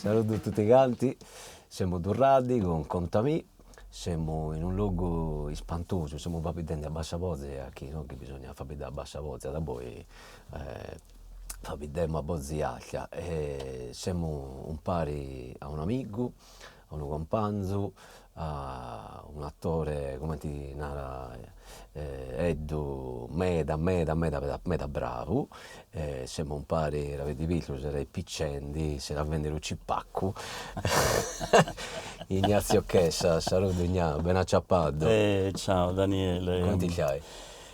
Saludu a tutti canti, semu torradi cun Contamì, semu in unu logu ispantosu, semu faviddendi a bassa bozi, a chi inoghi bisogna faviddai a bassa bozi, daboi faviddemu a bozi alta e semu umpari a un'amigu, a unu cumpanzu, a un'atore, cumenti narat Eddu, meda meda meda meda bravu, semu umpari Davidi Pillu s'est ipiccendi, s'est faendi lu cipaccu, Ignazio Chessa, saludu Ignà, bene aciapadu. Ciao Daniele. Cumenti stai?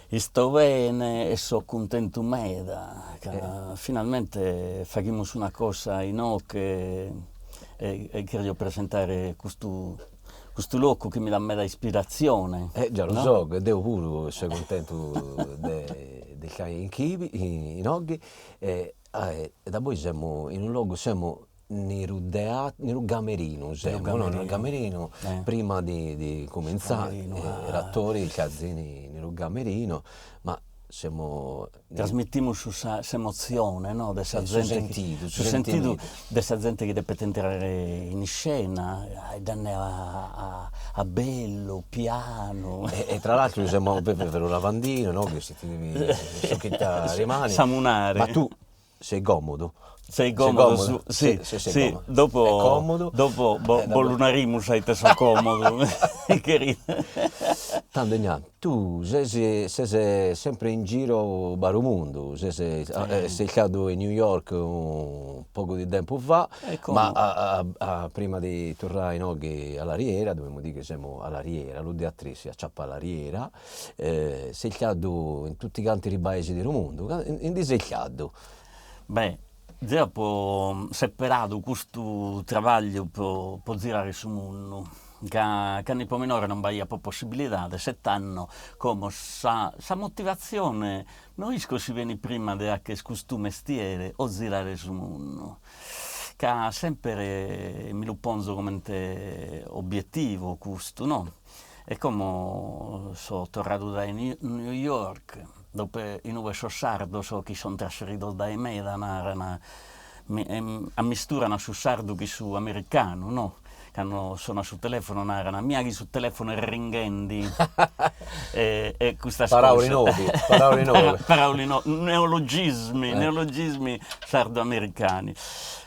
Isto bene e so cuntentu meda ca finalmente faghimus una cosa inoghe e cherjo presentare custu custu locu chi mi dat meda ispiratzione. E già lu so, e deo puru so cuntentu de de istai in chibi inoghe e daboi semus in unu logu semus in unu teatru, in unu camerinu semus, no, in unu camerinu, prima di di cumintzai, is attori c'azini in unu camerinu, ma semus Trasmittimus sa s'emotzione no de sa zente, su sentidu, su sentidu de sa zente chi depet intrare in iscena, aeddende a a bellu, pianu. E tra l'altru semus per unu lavandinu no chi si ti devi su chi t'rimani. Samunare. Ma tu Sei còmodu? Sei còmodu, su, si, si, dopo, dopo bo lu narimus a ite so còmodu, Tando Ignà, tu ses ses sempre in giro po su mundu, ses ses istadu in New York unu pagu de tempus fa, ma prima de torrai inoghe a La Riera, dovemus dì chi semus a La Riera, lu teatrì si aciapat a La Riera, Ses istadu in tutti canti is paesis de su mundu, innui ses istadu? Beh, deo apo seperadu custu trabagliu pro pro zirare su mundu, ca cando ipo minore non b'aiat prus possibilidades e tando como sa sa motivatzione no isco si benit prima de 'acher custu mestiere o zirare su mundu, ca semper mi lu ponzo comente obiettivu custu no E como so torradu dae New York, dopo in ue sos sardos chi son trasferidos dae meda naran, ammisturan su sardu chin su americanu, no, cando sonat su telefono naran, mia chi su telefono est ringhendi e e custas cosas. Parauli novi, parauli novi. Parauli novi, neologismi, neologismi sardo-americani.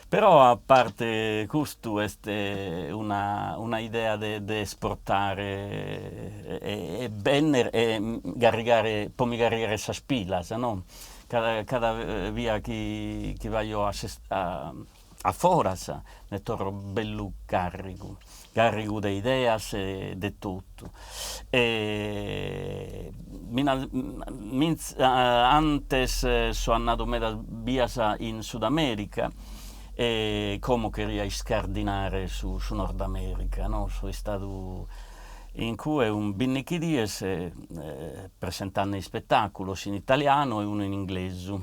Però a parte custu est una una idea de de esportare e e benner e garrigare po mi garrigare sas pilas no, cada cada bia chi chi vaio a a a foras nde torro bellu carrigu, carrigu de ideas e de totu e antes so andadu medas bias in Sud America e como cheria iscardinare su su Nord America no, so istadu in cue un bindighi dies presentende ispettaculos in italianu e unu in inglesu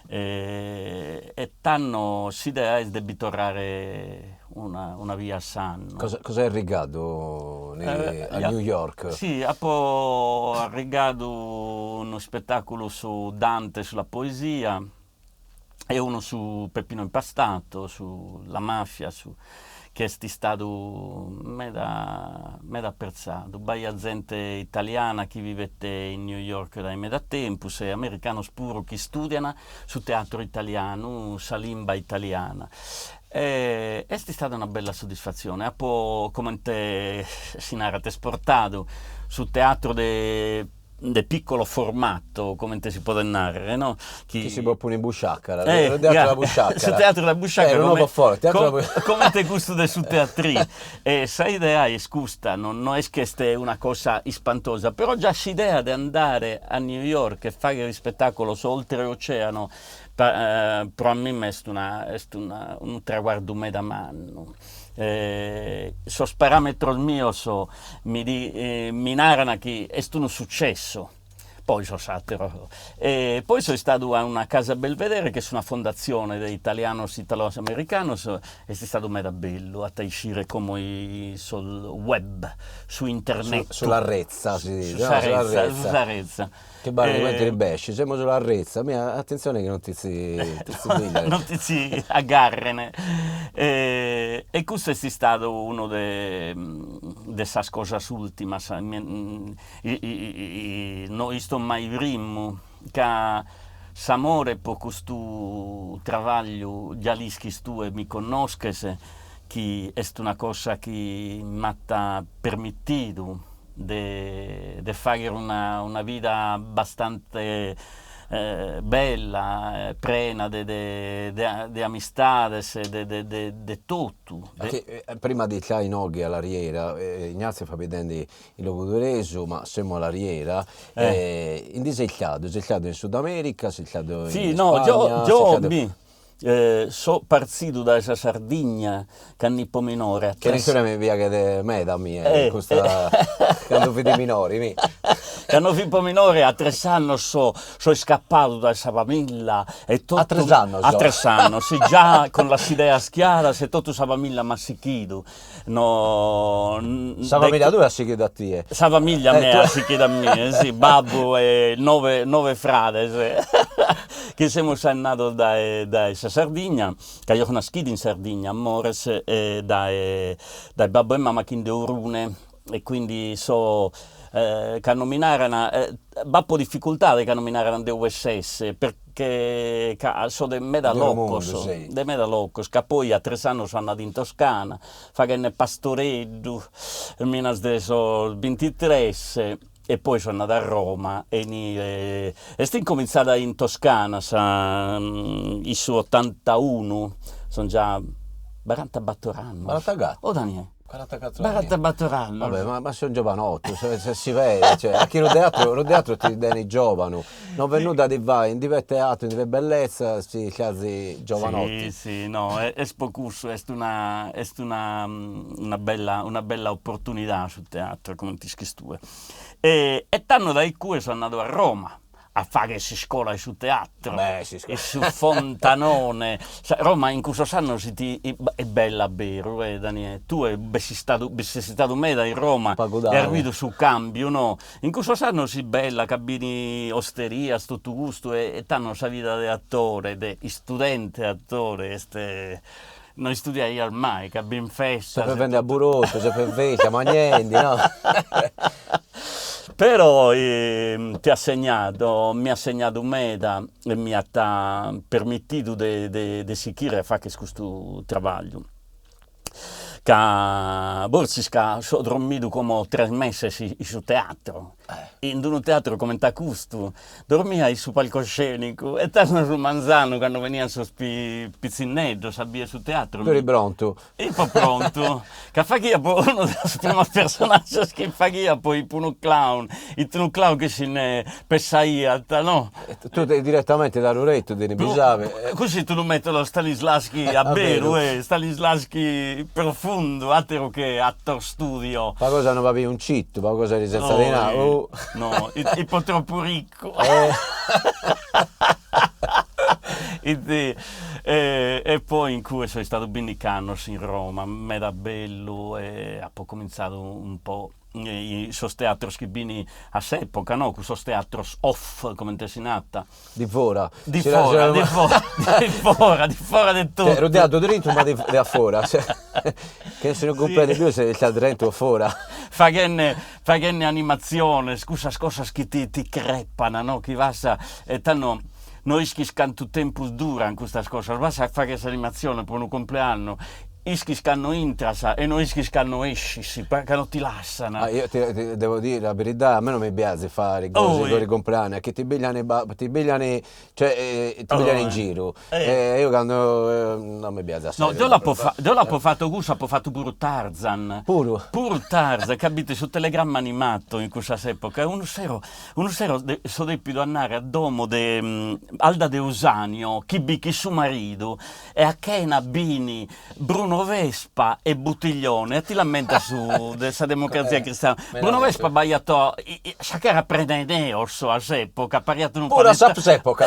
E tando s'idea est de bi torrare una una bia a s'annu. Cosa cosa as arrigadu a New York? Si, apo arrigadu unu ispetàculu su Dante sulla poesia e unu su Peppino Impastato, su la mafia, su chi est istadu meda meda apretzadu. B'aiat zente italiana chi vivet in New York dae meda tempus e americanos puru chi istudian su teatru italianu, sa limba italiana. E est istada una bella soddisfatzione. Apo, comente si narat, esportadu su teatru de de piccolo formato, comente si podet narrere, no? Chi si pot ponni in busciaca, su teatru de busciaca. Su teatru de busciaca, comente custu de su teatrì. E sa idea est custa, no no est chi est una cosa ispantosa, però già s'idea de andare a New York e fagher ispettaculos oltre oceano, pro a mimma est una est una unu traguardu meda mannu. Sos parametros mios mi mi naran chi est unu sucessu. Poi sos ateros. E poi so istadu a una Casa Belvedere, chi est una fondatzione de italianos italo americanos, est istadu meda bellu, at a iscire como in su web, su internet. Sulla retza si dice, no? Sulla retza. Sulla retza. Che b'at comente li besci, semus sulla retza, mi attenzione chi non ti si ti si pigliat. Non ti si agarrene. E custu est istadu unu de de sas cosas ultimas, no isto mai frimmu, ca s'amore po custu trabagliu già l'ischis tue, mi connosches, chi est una cosa chi m'at permitidu de de fagher una una vida bastante bella, prena de de de amistades, de de de de totu. Prima de 'intrare inoghe a Lariera, Ignazio fit faeddende in logudoresu, ma semus a Lariera, indi ses istadu, ses istadu in Sud America, ses istadu in Sì, no, Ispagna, geo mi so partzidu dae sa Sardigna cando ipo minore a tres. Che un'istoria mi piaghet meda a mie, custa cando fit minore mi. Cando fipo minore a tres annos so so iscappadu dae sa familla e totu. A tres annos? A tres annos, sì, già con las ideas chiaras e totu sa familla m'at sighidu No Sa familia tua at sighidu a tie. Sa familia mea at sighidu a mie, si, babbu e noe noe frades chi semus andados dae dae sa Sardigna, ca eo so naschidu in Sardigna, a Mores, e dae dae babbu e mama chi fin de Orune e quindi so cando mi naran, b'apo difficultade cando mi naran de ue ses, perché ca so de meda locos, de meda locos, ca poi a tres annos so andadu in Toscana, faghende pastoreddu, finas de sos bintitres, e poi so andadu a Roma e inie est incomintzada in Toscana sa in su otantaunu, son già barantabattor annos. Barantabattor. Oh Daniè. 44 anni. 44 annos. Vabbè, ma, ma sei un giovanotto, se, se si vede, cioè, a chi lu teatro, lu teatro ti teni giovanu, non v'est nudda ti fai, indi v'est teatro, indi v'est bellezza, si c'azi giovanotti. Sì, sì, no, est po cussu, est una, est una una bella, una bella opportunidà su teatro, comente ischis tue. E e tando dae cue so andadu a Roma a fagher s'iscola 'e su teatru, in su Fontanone, sa Roma in cussos annos fit est bella abberu eh Daniè, tue bi ses istadu bi ses istadu meda in Roma e as bidu su cambiu no, in cussos annos fit bella ca b'in osterias totu custu e tando sa vida de attore, de istudente attore est no istudiaias mai ca b'in festas. Sempre fendi aburotu, sempre festa, mangendi, no? Però ti at segnadu, mi at segnadu meda e mi at permitidu de de sighire a fagher custu trabagliu ca fortzis ca so drommidu como tres meses in su teatru in d'unu teatru comente a custu, dormia in su palcoscenicu e tando su manzanu cando benian sos pitzinneddos a bier su teatru. Tue eri prontu. Ipo prontu, ca faghia po unu de sos primos personaggios chi faghia poi ipo unu clown, it unu clown chi si nde pessaiat no. Tue direttamente da Rurettu ti ndi bisavi. Cussu it unu metodo Stanislavski a beru eh, Stanislavski profundu, atteru che actor studio. Pagu cosa no b'aviat un cittu, pagu cosa eri senza dinai. No, no, ipo troppu riccu. It e poi in cue so istadu bindich'annos in Roma, meda bellu e apo cominzadu un po' sos teatros chi b'in a s'epoca no, cussos teatros off comente si nat Di fora. Di fora, di fora, di fora, di fora de totu. Lu teatru drintu ma di a fora, che si non cumprendet pius se est drentu o fora. Faghende, faghende animatziones, cussas cosas chi ti ti crepan no, chi vas e tando no ischis cantu tempus duran custas cosas, vas a fagher s'animatzione pro unu compleannu Ischis cando intras e no ischis cando escis, ca no ti lassan. Ah, io ti, ti devo dire la verità, a me non mi piace fare cose con i compleanni, che ti pigliano, ti pigliano, cioè, ti pigliano in giro. E io cando non mi piace assai. No, deo l'apo fa, deo l'apo fatu cussu, apo fatu puru Tarzan. Puru? Puru Tarzan, ca b'it su telegramma animato in cussas epocas. Unu sero, unu sero so depidu andare a domo de Alda D'Eusanio, chi b'it chin su maridu, E a chena b'in Bruno. Bruno Vespa e Buttiglione, a ti l'ammentas su de sa Democrazia Cristiana? Bruno Vespa b'aiat sa cara prena 'e neos a s'epoca, pariat unu Puru a s'epoca.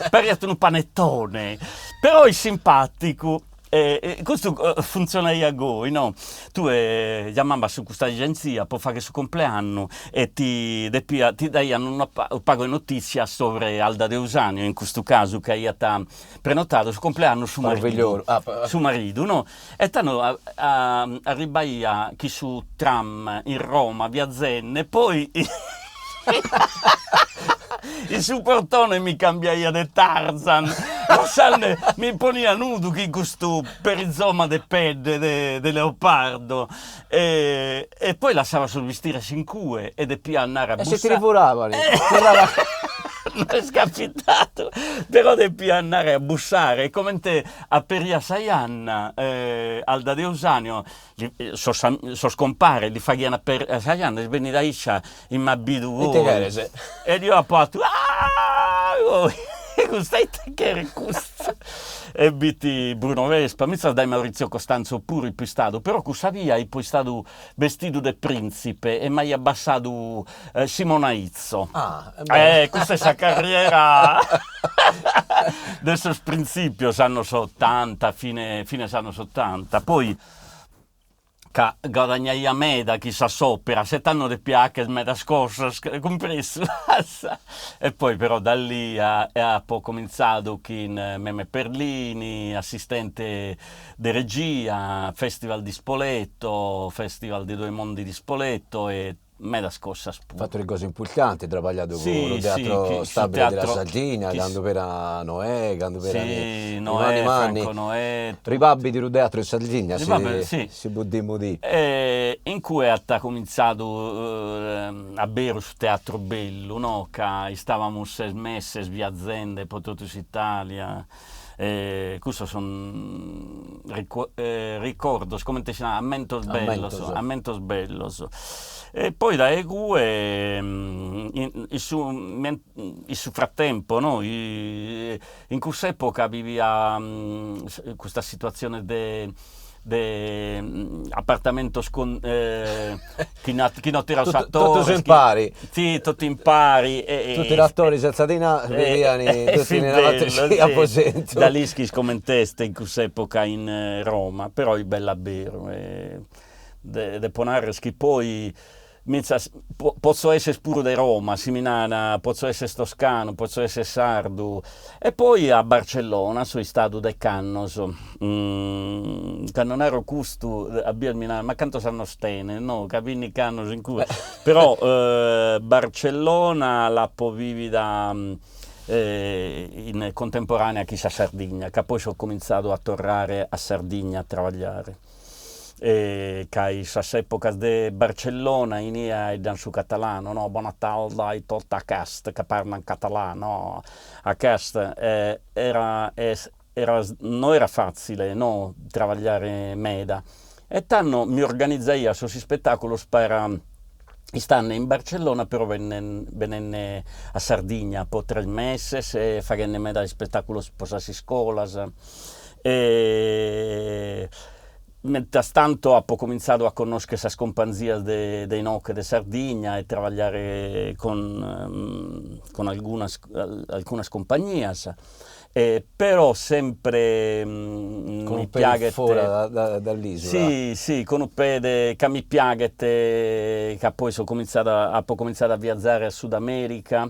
Pariat unu panettone, però est simpaticu E custu funtzionaiat goi, no? Tue giamabas su custa agenzia po fagher su compleannu e ti depiat ti daian unu pagu 'e notissias sobre Alda D'Eusanio, in custu casu, chi aiat prenotadu su compleannu su maridu, su maridu, no? E tando arribaia chi su tram in Roma viazende, poi In su portone mi cambiaia de Tarzan, lassande, mi ponia nudu chin custu perizoma de pedde de de leopardo e e poi lassava sos bistires in cue e depia andare a bussare. E si ti li furaban, torraba No est capitadu, però depia andare a bussare e comente aperia sa janna Alda D'Eusanio sos sos compares li faghian aperrer sa janna, est bennida issa e m'at bidu goi. Ite cheres? E deo apo 'atu ah goi, custa ite cheret custu. E b'it Bruno Vespa, finzas dae Maurizio Costanzo puru ipo istadu, però cussa bia ipo istadu bestidu de printzipe e m'aiat bassadu Simona Izzo. Ah, e beh. Eh, custa est sa carriera de sos printzipios, annos otanta, fine fines annos otanta, poi ca guadagnaia meda chi sas operas e tando depia 'acher medas cosas, cumpresu as? E poi però da lì apo cominzadu chin Meme Perlini, assistente de regia, Festival di Spoleto, Festival dei Due Mondi di Spoleto e medas cosas puru. Fatu una cosa importanti, trabagliadu cun su Teatro Stabile della Sardigna, cando b'era Noè, cando b'era Sì, Noè, Franco Noè. Ribabbi lu teatru in Sardigna, si si podimus di. E in cue at cominzadu a beru su teatru bellu, no, ca istavamus ses meses viazende po totu s'Italia E cussos sun ricordos, comente si narat, ammentos bellos, ammentos bellos. E poi dae cue in su in su frattempo no in cuss'epoca bi fiat custa situazione de de appartamentos cun chi no chi no t'eran sos atores. Totus impari. Si, totu impari e. Tutti gli attori senza dinari vivian tutti nella matessi aposentu. Da l'ischis coment'est in cuss'epoca in Roma, però fit bella abberu e depo narrer chi poi Fintzas potzo esser puru de Roma, si mi naran, potzo esser toscanu, potzo esser sardu, e poi a Barcellona so istadu dech'annos, cando naro custu a bias mi naran, ma cantos annos tenes, no, ca bindich'annos in cue, però Barcellona l'apo vivida in contemporanea chin sa Sardigna, ca poi so cominzadu a torrare a Sardigna a trabagliare. E ca in sas epocas de Barcellona inie 'aeddan su catalanu, no, bona tarda a tot aquest que parlen català, no, aquest era era no era fatzile no trabagliare meda e tando mi organizaia sos ispettaculos para istande in Barcellona però benende a Sardigna po tres meses e faghende meda ispettaculos po sas iscolas E mentras tanto apo comintzadu a connoscher sas cumpanzias de de inoghe de Sardigna e trabagliare con con algunas alcunas cumpagnias e però sempre mi piaghet fora dall'isola si si con unu pede ca mi piaghet ca poi so comintzadu apo comintzadu a viazare a Sud America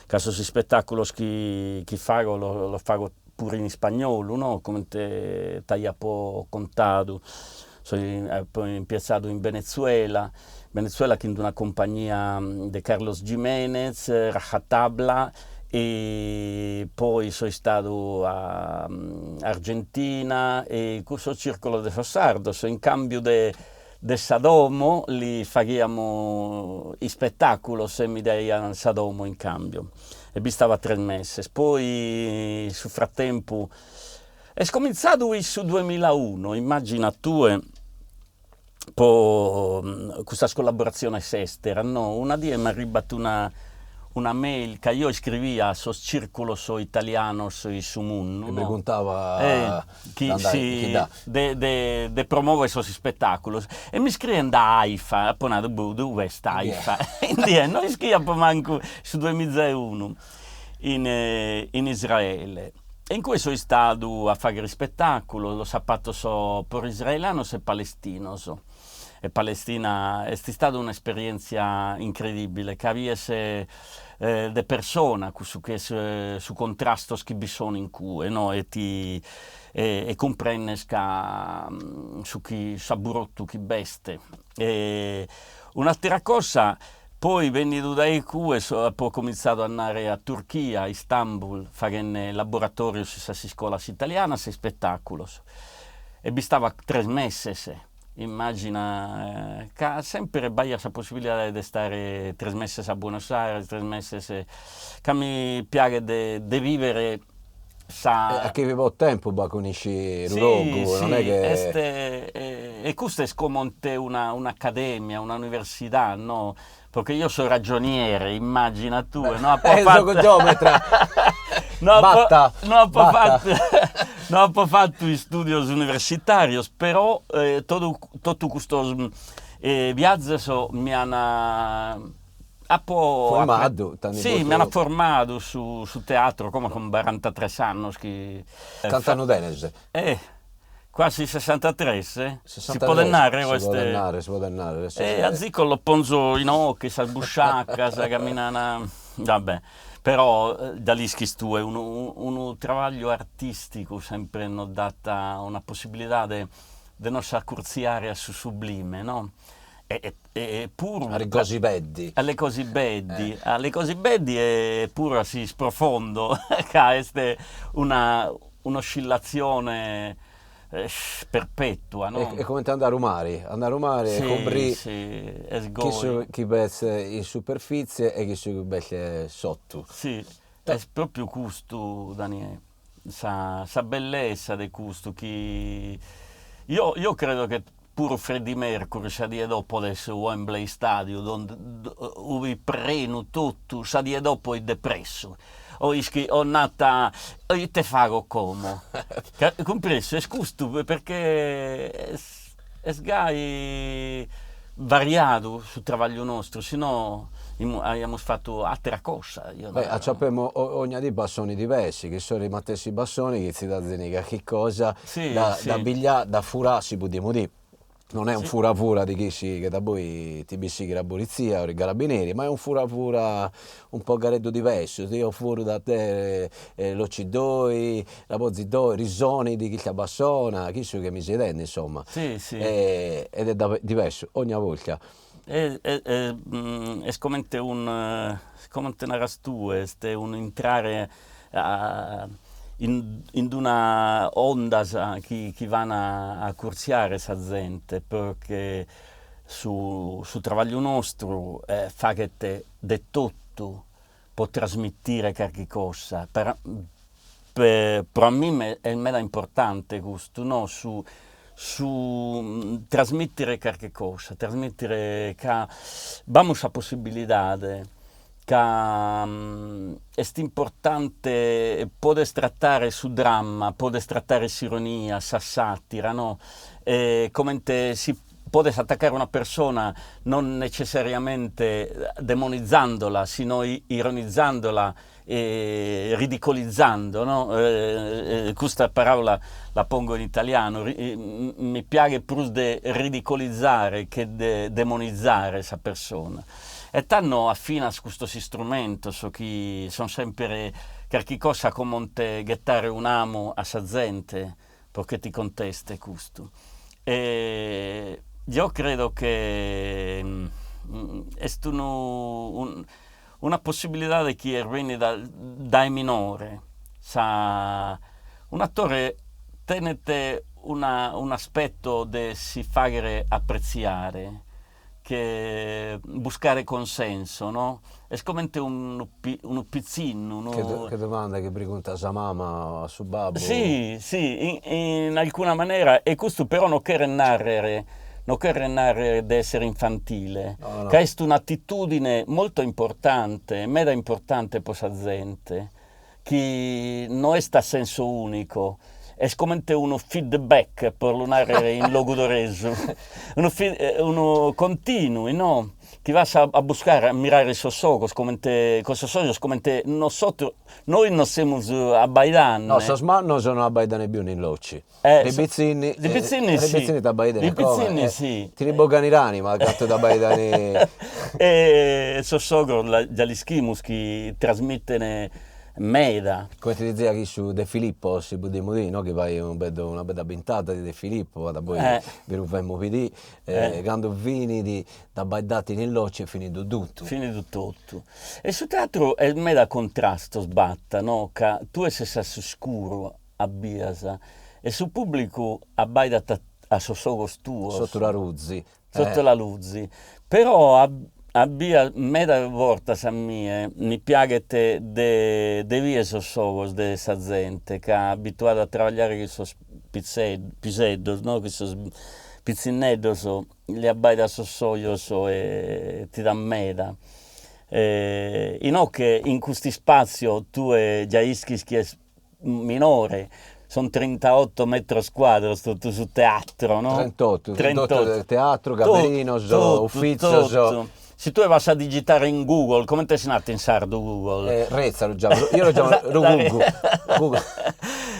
ca sos ispettaculos chi chi fago los fago puru in ispagnolu, no, comente t'aiapo contadu, so apo impiezadu in Venezuela, Venezuela chin d'una cumpagnia de Carlos Gimenez, Rajatabla, e poi so istadu a Argentina e cussos circolos de sos sardos, in cambiu de de sa domo li faghiamus ispettaculos e mi daian sa domo in cambiu e b'istava tres meses, poi in su frattempu est cominzadu in su duemilaunu, immagina tue po custas collaboratziones esteras no, una die m'arribat una. una mail ca io iscrivia a sos circulos italianos in su mundu, no? E preguntava chi si de de de promover sos ispettaculos e m'iscrien da Haifa, apo nadu, boh, ue est Haifa? Indie no ischia mancu su duemiza e unu in in Israele e in cue so istadu a fagher ispettaculos, los apo fatos pro israelianos e palestinos e Palestina est istada un'esperientzia incredibile ca bies de persona cussu chi est su contrastos chi bi sono in cue no e ti e cumprendes ca su chi s'abburottu chi b'est e un'attera cosa poi bennidu dae cue so apo comintzadu a andare a Turchia, Istanbul, faghende laboratorios in sas iscolas italianas e ispettaculos e b'istava tres meses Immagina ca sempre b'aiat sa possibilidade de istare tres meses a Buenos Aires, tres meses, ca mi piaghet de de vivere sa. A chi bi ponet tempus b'at connosci su logu, non est che. Est e custa est comente una un'accademia, una universidà no, perché io so ragioniere, immagina tue, no apo fattu geometra no apo no apo fattu no apo fattu istudios universitarios, però totu totu custos viazos mi an apo formadu, si mi an formadu su su teatro, como cun barantatres annos chi Cant'annos tenes? Quasi sessantatres? Si podet narrer o est. Si podet narrer, si podet narrer. E azicu los ponzo inoghe, sas busciacas, ca mi nana, va bè, però già l'ischis tue, unu unu trabagliu artisticu sempre nos dat una possibilidade de nos accurziare a su sublime, no? E e puru. Alle cosi beddi. Alle cosi beddi, alle cosi beddi e puru a s'isprofondo, ca est una un'oscillazione perpetua, no? Est comente andare a mari, andare a mari e cobrì cussu chi b'est in superfitzie e cussu chi b'est sottu. Si, est propriu custu, Daniè, sa sa bellesa de custu chi io io credo che puru Freddie Mercury sa die dopo de su Wembley Stadium ue fit prenu totu, sa die dopo fit depressu, o ischi o nat ite fago como, cumpresu est custu perché est gai variadu su trabagliu nostru, si no aiamus fatu atera cosa. Beh, aciapemu ogna dì bassoni diversi, chi sono i matessi bassoni chi si dazint carchi cosa da da piglià, da furà, si podimu dì. Non est un fura fura di chissi che daboi ti pissighit a polizia o i carabinieri, ma est un fura fura un pogareddu diversu, ti io furu da te l'occidoi, la pozidoi, risoni di chista bassona, chissu che mi sei dendi insomma. Ed est diversu ogna borta. Est comente un, comente naras tue, est un'intrare in in d'una ondas chi chi van a acurtziare sa zente, perché su su trabagliu nostru faghet de totu po trasmittire carchi cosa, per pro a mime est meda importante custu no, su su trasmittere carchi cosa, trasmittere ca b'amus sa possibilidade, ca est importante podes trattare su dramma, podes trattare s'ironia, sa satira no, e comente si Podes atacare una persona non necessariamente demonizandola, si no ironizandola e ridicolizzando, no? Custa paraula la pongo in italianu, mi piaghet prus de ridicolizzare che de demonizare sa persona. E tando afinas custos istrumentos chi son sempre carchi cosa comente ghettare un'amu a sa zente pro che ti conteste custu. E deo credo che est unu una possibilidade chi est bennida dae minore, sa un'attore tenet una un'aspetto de si faghere appretziare che buscare consenso, no? Est comente unu unu pitzinnu, unu. Che domanda chi preguntat sa mama a su babbu. Si, si, in alcuna manera, e custu però no cheret narrer, No cheret narrer de essere infantile, ca est un'atitudine molto importante, meda importante po sa zente, chi no est a senso unico, est comente unu feedback, pro lu narrer in logudoresu, unu unu continu, no, chi vas a buscare, a mirare sos ogos comente, cun sos ojos comente nosotros, nois nos semus abbaidende. No, sos mannos no abbaidan pius in l'occhi. Li pitzinni, li pitzinni sì, li pitzinni t'abbaidan li pitzinni sì. Ti li bogan l'anima cantu t'abbaidan. E sos ogros già l'ischimus chi trasmitten meda. Comente dizia cussu De Filippo, si podimus diri, no, chi faghet unu bellu una bella pintada de De Filippo, ca poi bi lu femus bidì, cando finit d'abbaidat in l'occhi est finidu totu. Finidu totu. E su teatru est meda contrastos b'at, no, ca tue ses a s'iscuru a bias e su pubblicu abbaidat a sos ogos tuos. Sotto la luzi. Sotto la luzi. Però a a bias meda bortas a mie mi piaghet de de bier sos ogos de sa zente ca abituadu a trabagliare chin sos piseddos no chin sos pitzinneddos li abbaidas sos ojos e ti dan meda. Inoghe in custu ispaziu tue già ischis chi est minore, son trintaotto metros cuadros totu su teatro, no? Trentotto, trentotto teatro, camerinos, ufitzios. Si tue vas a digitare in Google, comente si narat in sardu Google? Retza lu giamo, io lu giamo lu Google, Google.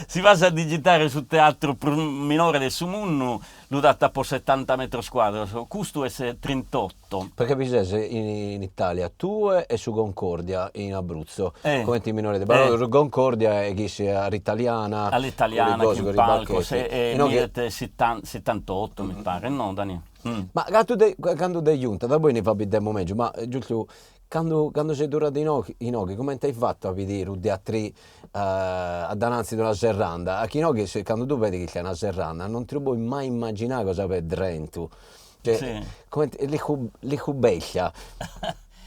Si vas a digitare su teatru prus minore de su mundu, lu dat po setanta metros cuadros, custu est trintotto. Perché bi ses in Italia tue e su Concordia in Abruzzo, comente minore de però su Concordia est chi all'italiana, All'italiana chin palcos e midet settantotto mi paret, no Dani? Ma cantu de candu de giunta, daboi ndi faeddemu megius, ma giustu candu candu ses torradu inoghe inoghe comente ai fatu a bidiri unu teatri a dananzi de una serranda, a chi inoghe candu tue pedis chi c'è una serranda non ti lu podis mai immaginare cosa b'est drentu Cioè, Sì. comente licu licubeccia.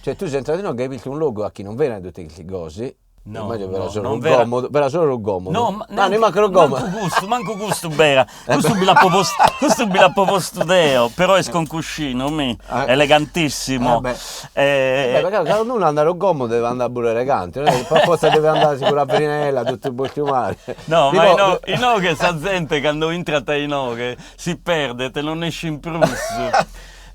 Cioè tu sei entrato inoghe e hai visto un luogo a chi non v'erano tutti questi cosi. No, Immagino no, b'era solo non unu v'era. comodu, b'era solo unu comodu. No, ma Ah, nemmancu unu comodu. Mancu custu, mancu custu b'era. Custu bi l'apo postu, custu bi l'apo postu deo, però est con cuscinu, mi, elegantissimo. Eh beh. Eh beh, perché cando unu andat unu comodu deve andare puru elegante, non è che per forza deve andare cun una frinella, tutto costumare. No, ma inoghe, inoghe sa zente cando intrat inoghe Si perdet, non escin prus.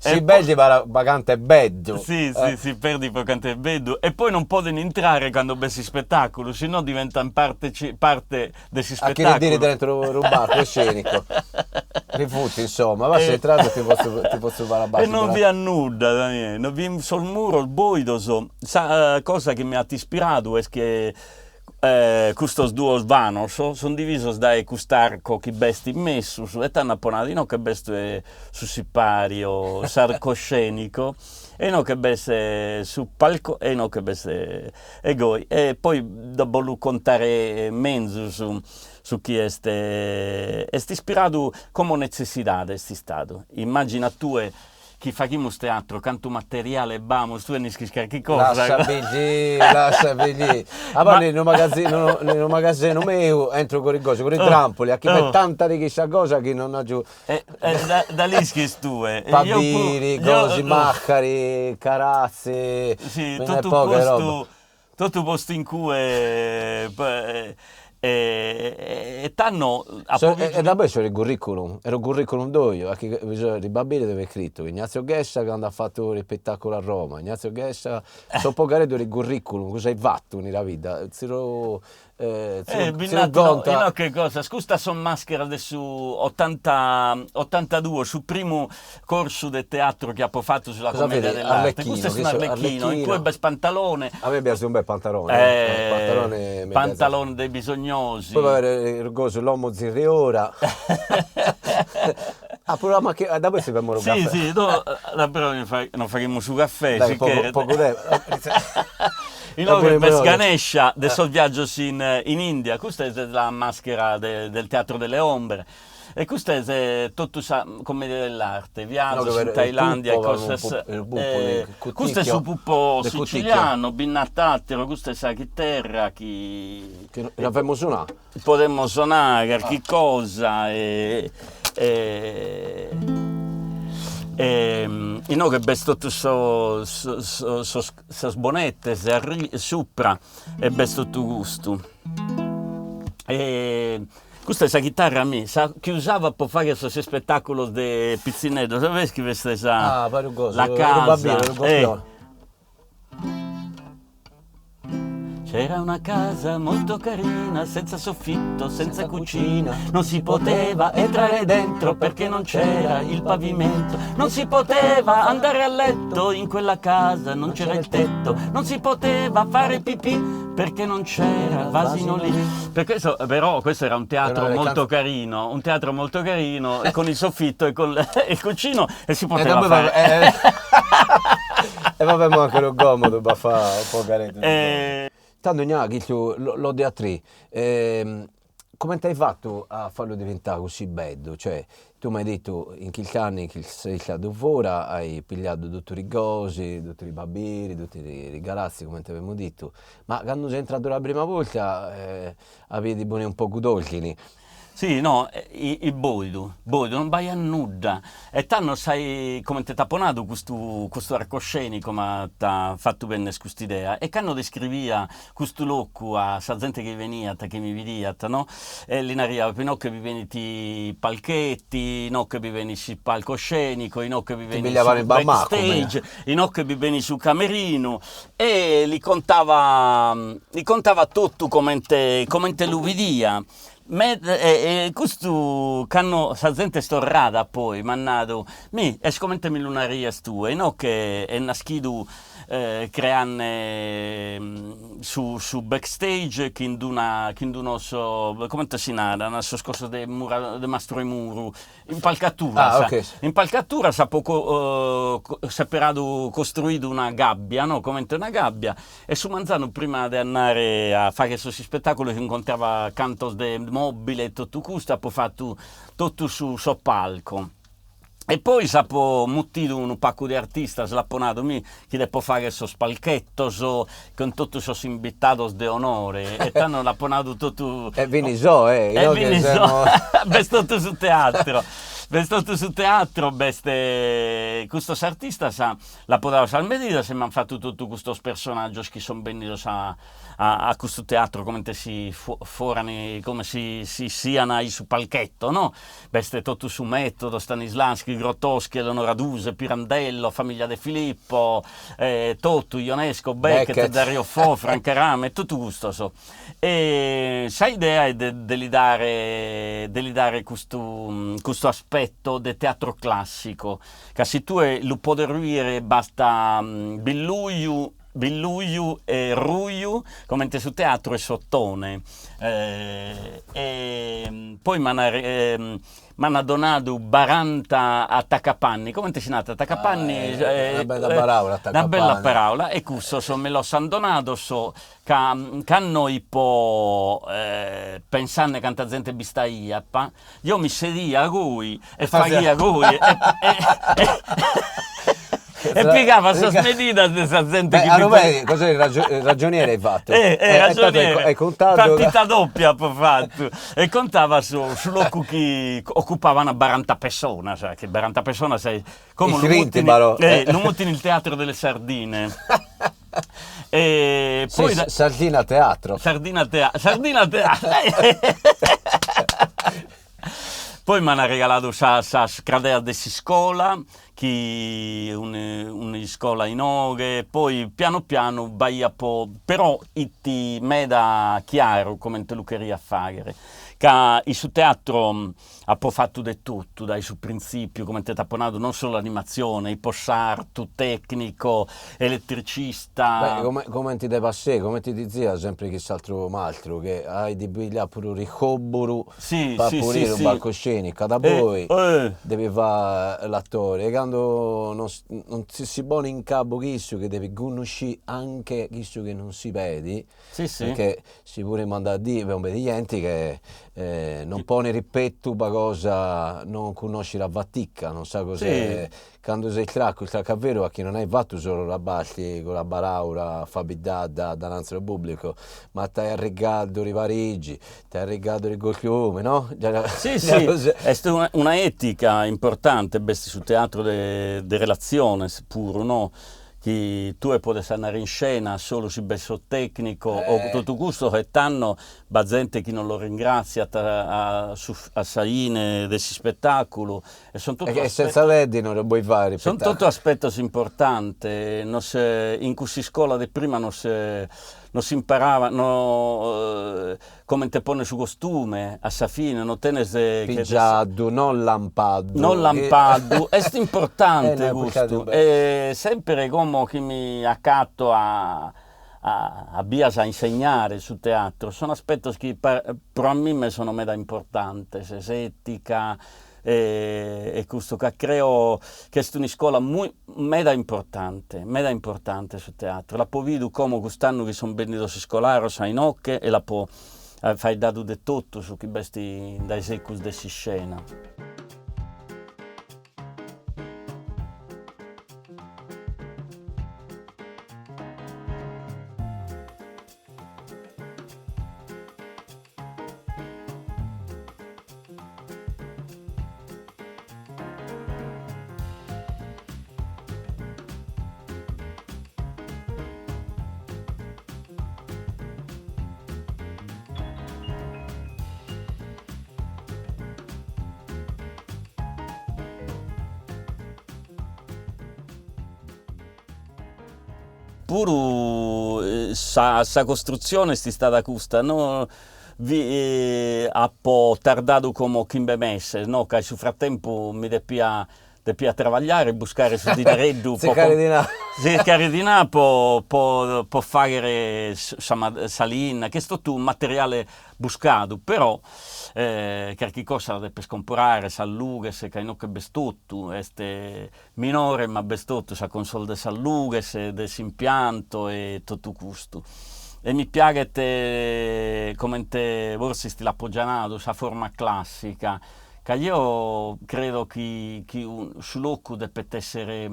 Si perdit po cantu est beddu. Si, si, si perdit po cantu est beddu. E poi non poden intrare cando b'est s'ispetàculu, si no diventan parte parte de s'ispetàculu. A chi ridiri dentro unu palcu scenico. Rifuti, insomma, ma sei entrato ti potzu ti potzu fare E non bi at nudda, Daniele, no bi sos muros boidos. Sa cosa chi mi at ispiradu est che Custos duos vanos sunt divisos dae cust'arco chi b'est in mesus e tando apo nadu inoghe b'est su sipario, s'arcoscenico, e inoghe b'est su palco e inoghe b'est e goi. E poi bos lu contare menzus su chi est est ispiradu como netzessidade est istadu. Immagina tue Chi faghimus teatru, cantu materiale b'amus, tue nd'ischis carchi cosa. Lassa billì, lassa billì. A poi in unu magazzinu, in unu magasenu meu, entro cun is cosas, cun is trampoli, a chi b'est tanta de cussa cosa chi non agiu. E da l'ischis tue. Pabiri, cosi, macari, carazzi, Sì, totu postu, totu postu in cue e tando apo bidu. E daboi su curriculum, era u curriculum doiu, a chi bisogna babiri dove è scritto, Ignazio Chessa cando at fatu unu spettaculu a Roma, Ignazio Chessa, so pogareddu de curriculum, cosa ai fatu in sa vida, zero Eh, bi nd'at inoghe cosas, custas son mascheras de su otanta otantaduos, su primu corsu de teatru chi apo fatu sulla commedia dell'arte, custu est un'arlecchino, in cue b'est Pantalone. A mei piaxit unu bellu pantalone, pantalone mi piaxit. Pantalone dei bisognosi. Poi b'at gosu l'omo zirriora. Ah puru la macchina, daboi si femus unu caffè. Si si, no, però nos faghimus su caffè, si cheret. Pagu tempu. Inoghe b'est Ganesha de sos viaggios in in India, custa est la maschera de del teatro delle ombre e custa est totu sa commedia dell'arte, viaggios in Thailandia e cosas, custu est su pupo siciliano, bi nd'at atteru, custa est sa chiterra chi La femus sonare? Podemos sonare carchi cosa e. E inoghe b'est totu sos sos sos bonetes supra e b'est totu custu. E custa est sa chitarra mia, sa chi usava po fagher sos ispettaculos de pitzinneddos, sabes chi b'est sa la casa C'era una casa molto carina, senza soffitto, senza cucina, non si poteva entrare dentro perché non c'era il pavimento, non si poteva andare a letto in quella casa, non c'era il tetto, non si poteva fare pipì perché non c'era vasino lì. Per questo, però questo era un teatro molto carino, un teatro molto carino, con il soffitto e con il cuscino e si poteva fare. E vabbè mo anche lu comodu pa fa un po' caretu. Tando gna chillu lo teatrì, comente hai fatu a fallu diventare così bellu, cioè tu m'hai detto in chilch'anni chi ses istadu fora hai pigliadu totu is gosi, totu is papiri, totu is galazzi comente avimus dittu, ma cando ses intradu la prima volta aviat poni un pogu d'ordini Si, no, it boidu, boidu, non b'aiat nudda. E tando sai comente t'apo nadu custu custu arcoscenico m'at fatu benner cust'idea e cando descrivia custu locu a sa zente chi beniat, chi mi bidiat, no, e li naria, inoghe bi benit palchetti, inoghe bi benit su palcoscenico, inoghe bi benit su backstage, inoghe bi benit su camerinu e li contava li contava totu comente comente lu bidia E custu cando sa zente est torrada poi m'at nadu, mi est comente mi lu narias tue, inoghe est naschidu creande su su backstage chin d'una chin d'unos comente si naran sos cosos de mura de mastru 'e muru Impalcaturas. Ah, ok. Impalcaturas apo seperadu, costruidu una gabbia, no, comente una gabbia, e su manzanu prima de andare a fagher sos ispettaculos incontrava cantos de mobile e totu custu, apo fatu totu su soppalco. E poi apo mutidu unu pagu de artistas, l'apo nadu, mi chi depo fagher sos palchettos cun totu sos imbitados de onore e tando l'apo nadu totu. E fini so eh, e fini so, b'est totu su teatro, b'est totu su teatro, b'est custos artistas, l'apo dadu sas medidas e m'an fatu totu custos personaggios chi son bennidos a a custu teatro comente si foran, come si si sian in su palchetto no B'est totu su metodo, Stanislavski, Grotowski, Eleonora Duse, Pirandello, Famiglia De Filippo, totu, Ionesco, Beckett, Dario Fo, Franca Rame, totu custos. E sa idea est de de li dare de li dare custu custu aspetto de teatro classico, ca si tue lu podes biere basta billuju Billuju e ruju, comente su teatru 'e s'Ottone. E poi m'an m'an donadu baranta attaccapanni, comente si narat attaccapanni? Una bella paraula attaccapanni. Una bella paraula e cussos mi los an donados ca cando ipo pensande canta zente b'istaiat, Io mi sedia goi e faghia goi e e pigava sas medidas de sa zente chi bi Beh, cos'è il ragioniere hai fattu. Eh, eh, ragioniere. Hai contato. Partita doppia apo fattu. E contava su su locu chi occupavan baranta pessonas, che baranta pessonas como lu mutin lu mutin il teatro delle sardine. E poi da... Sardina Teatro. Sardina Teatro. Sardina Teatro. Poi m'an regaladu sas sas cradeas de s'iscola, chi un'iscola inoghe, poi pianu pianu b'aiat po, però it meda chiaru comente lu cheria faghere, ca in su teatro Apo fatu de totu dae su printzìpiu, comente t'apo nadu, non solu animatzione, ipo sartu, tecnico, eletricista. Beh, come comente de passè, comente ti zia sempre chi s'altru maltru, che hai di piglià puru ricoburu Si, pa si, si, pulire u si. palcoscenico, da poi devi fa l'attore, e cando non non si si pone in cabu chissu che devi connosci anche chissu che non si bedi, Si, si. perché si puru mandà a dì, b'est jenti che Non poni pettu po cosa non connosci la fatica, non sa cos'è, candu ses istracu, istracu a veru, a chi non hai fatu solu la balti cun la paraula fabiddada davanti al pubblico, ma t'hai arrigadu di Parigi, t'hai arrigadu di costume, no? Sì, sì, est una etica importante, b'est su teatru de de relatziones puru, no, chi tue podes andare in scena solu si b'est su tecnico o totu custu e tando B'at zente chi non los ringratziat a su a sa fine de s'ispettaculu e son totu E senza d'eddi non ddu podis fai Son totu aspetos importantes, nos in cuss'iscola de prima nos nos imparava no comente ponner su costume a sa fine no tenes Pigiadu, non lampadu. Non lampadu, est importante custu e sempre como chi mi acato a a bias a insegnare su teatru, sono aspetos chi pro a mime sono meda importantes, s'etica e custu, ca creo chi est un'iscola meda importante, meda importante su teatru, l'apo bidu como cust'annu chi sun bennidos iscolaros a inoghe e l'apo faeddadu de totu su chi b'est dae secus de s'iscena. Puru sa sa costrutzione est istada custa, no vi apo tardadu como chimbe meses, no, ca in su frattempu mi depia depia trabagliare e buscare su dinareddu po Zircare dinari po po po faghere sa sa linna, chi est totu materiale buscadu, però carchi cosa la depes comporare, sas lughes, ca inoghe b'est totu, est minore ma b'est totu, sa console de sas lughes, de s'impianto e totu custu. E mi piaghet comente forsis ti l'apo già nadu, sa forma classica, ca jeo credo chi chi su locu depet essere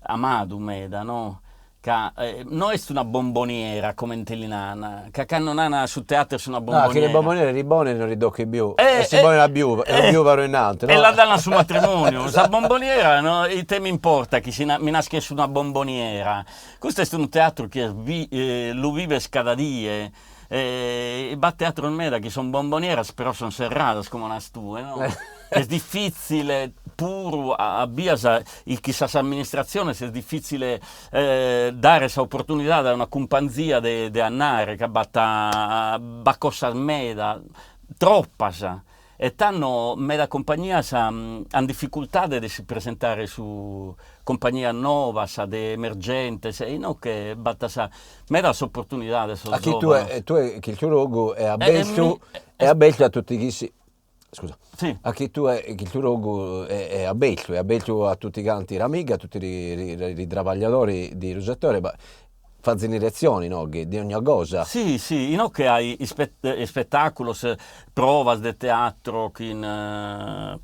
amadu meda no, ca no est una bomboniera comente li nana, ca cando nana su teatru est una bomboniera. No, chi le bomboniere li poni non li tocchi più, e si poni a biu, e biu paru innanti, no? E la dana a su matrimoniu, sa bomboniera no, ite m'importa chi si mi nas chi est una bomboniera, custu est unu teatru chi est lu vives cada die E b'at teatros meda chi son bombonieras però son serradas como nas tue no, est diffitzile puru a bias chi sas amministratziones est diffitzile dare sa opportunidade a una cumpanzia de de andare ca b'at b'at cosas meda, troppas E tando meda cumpagnias an dificultade de si presentare su cumpagnias novas, de emergentes, e inoghe b'at sa medas oportunidades sos A chi tue tue Chilciu Rogu est abertu est abertu a tutti chissi scusa si a chi tue Chilciu Rogu est abertu est abertu a tutti canti l'amiga a tutti li travagliatori di lu settore ma Fazis lezioni inoghe de ogna cosa. Si, si, inoghe hai ispettaculos, provas de teatro chin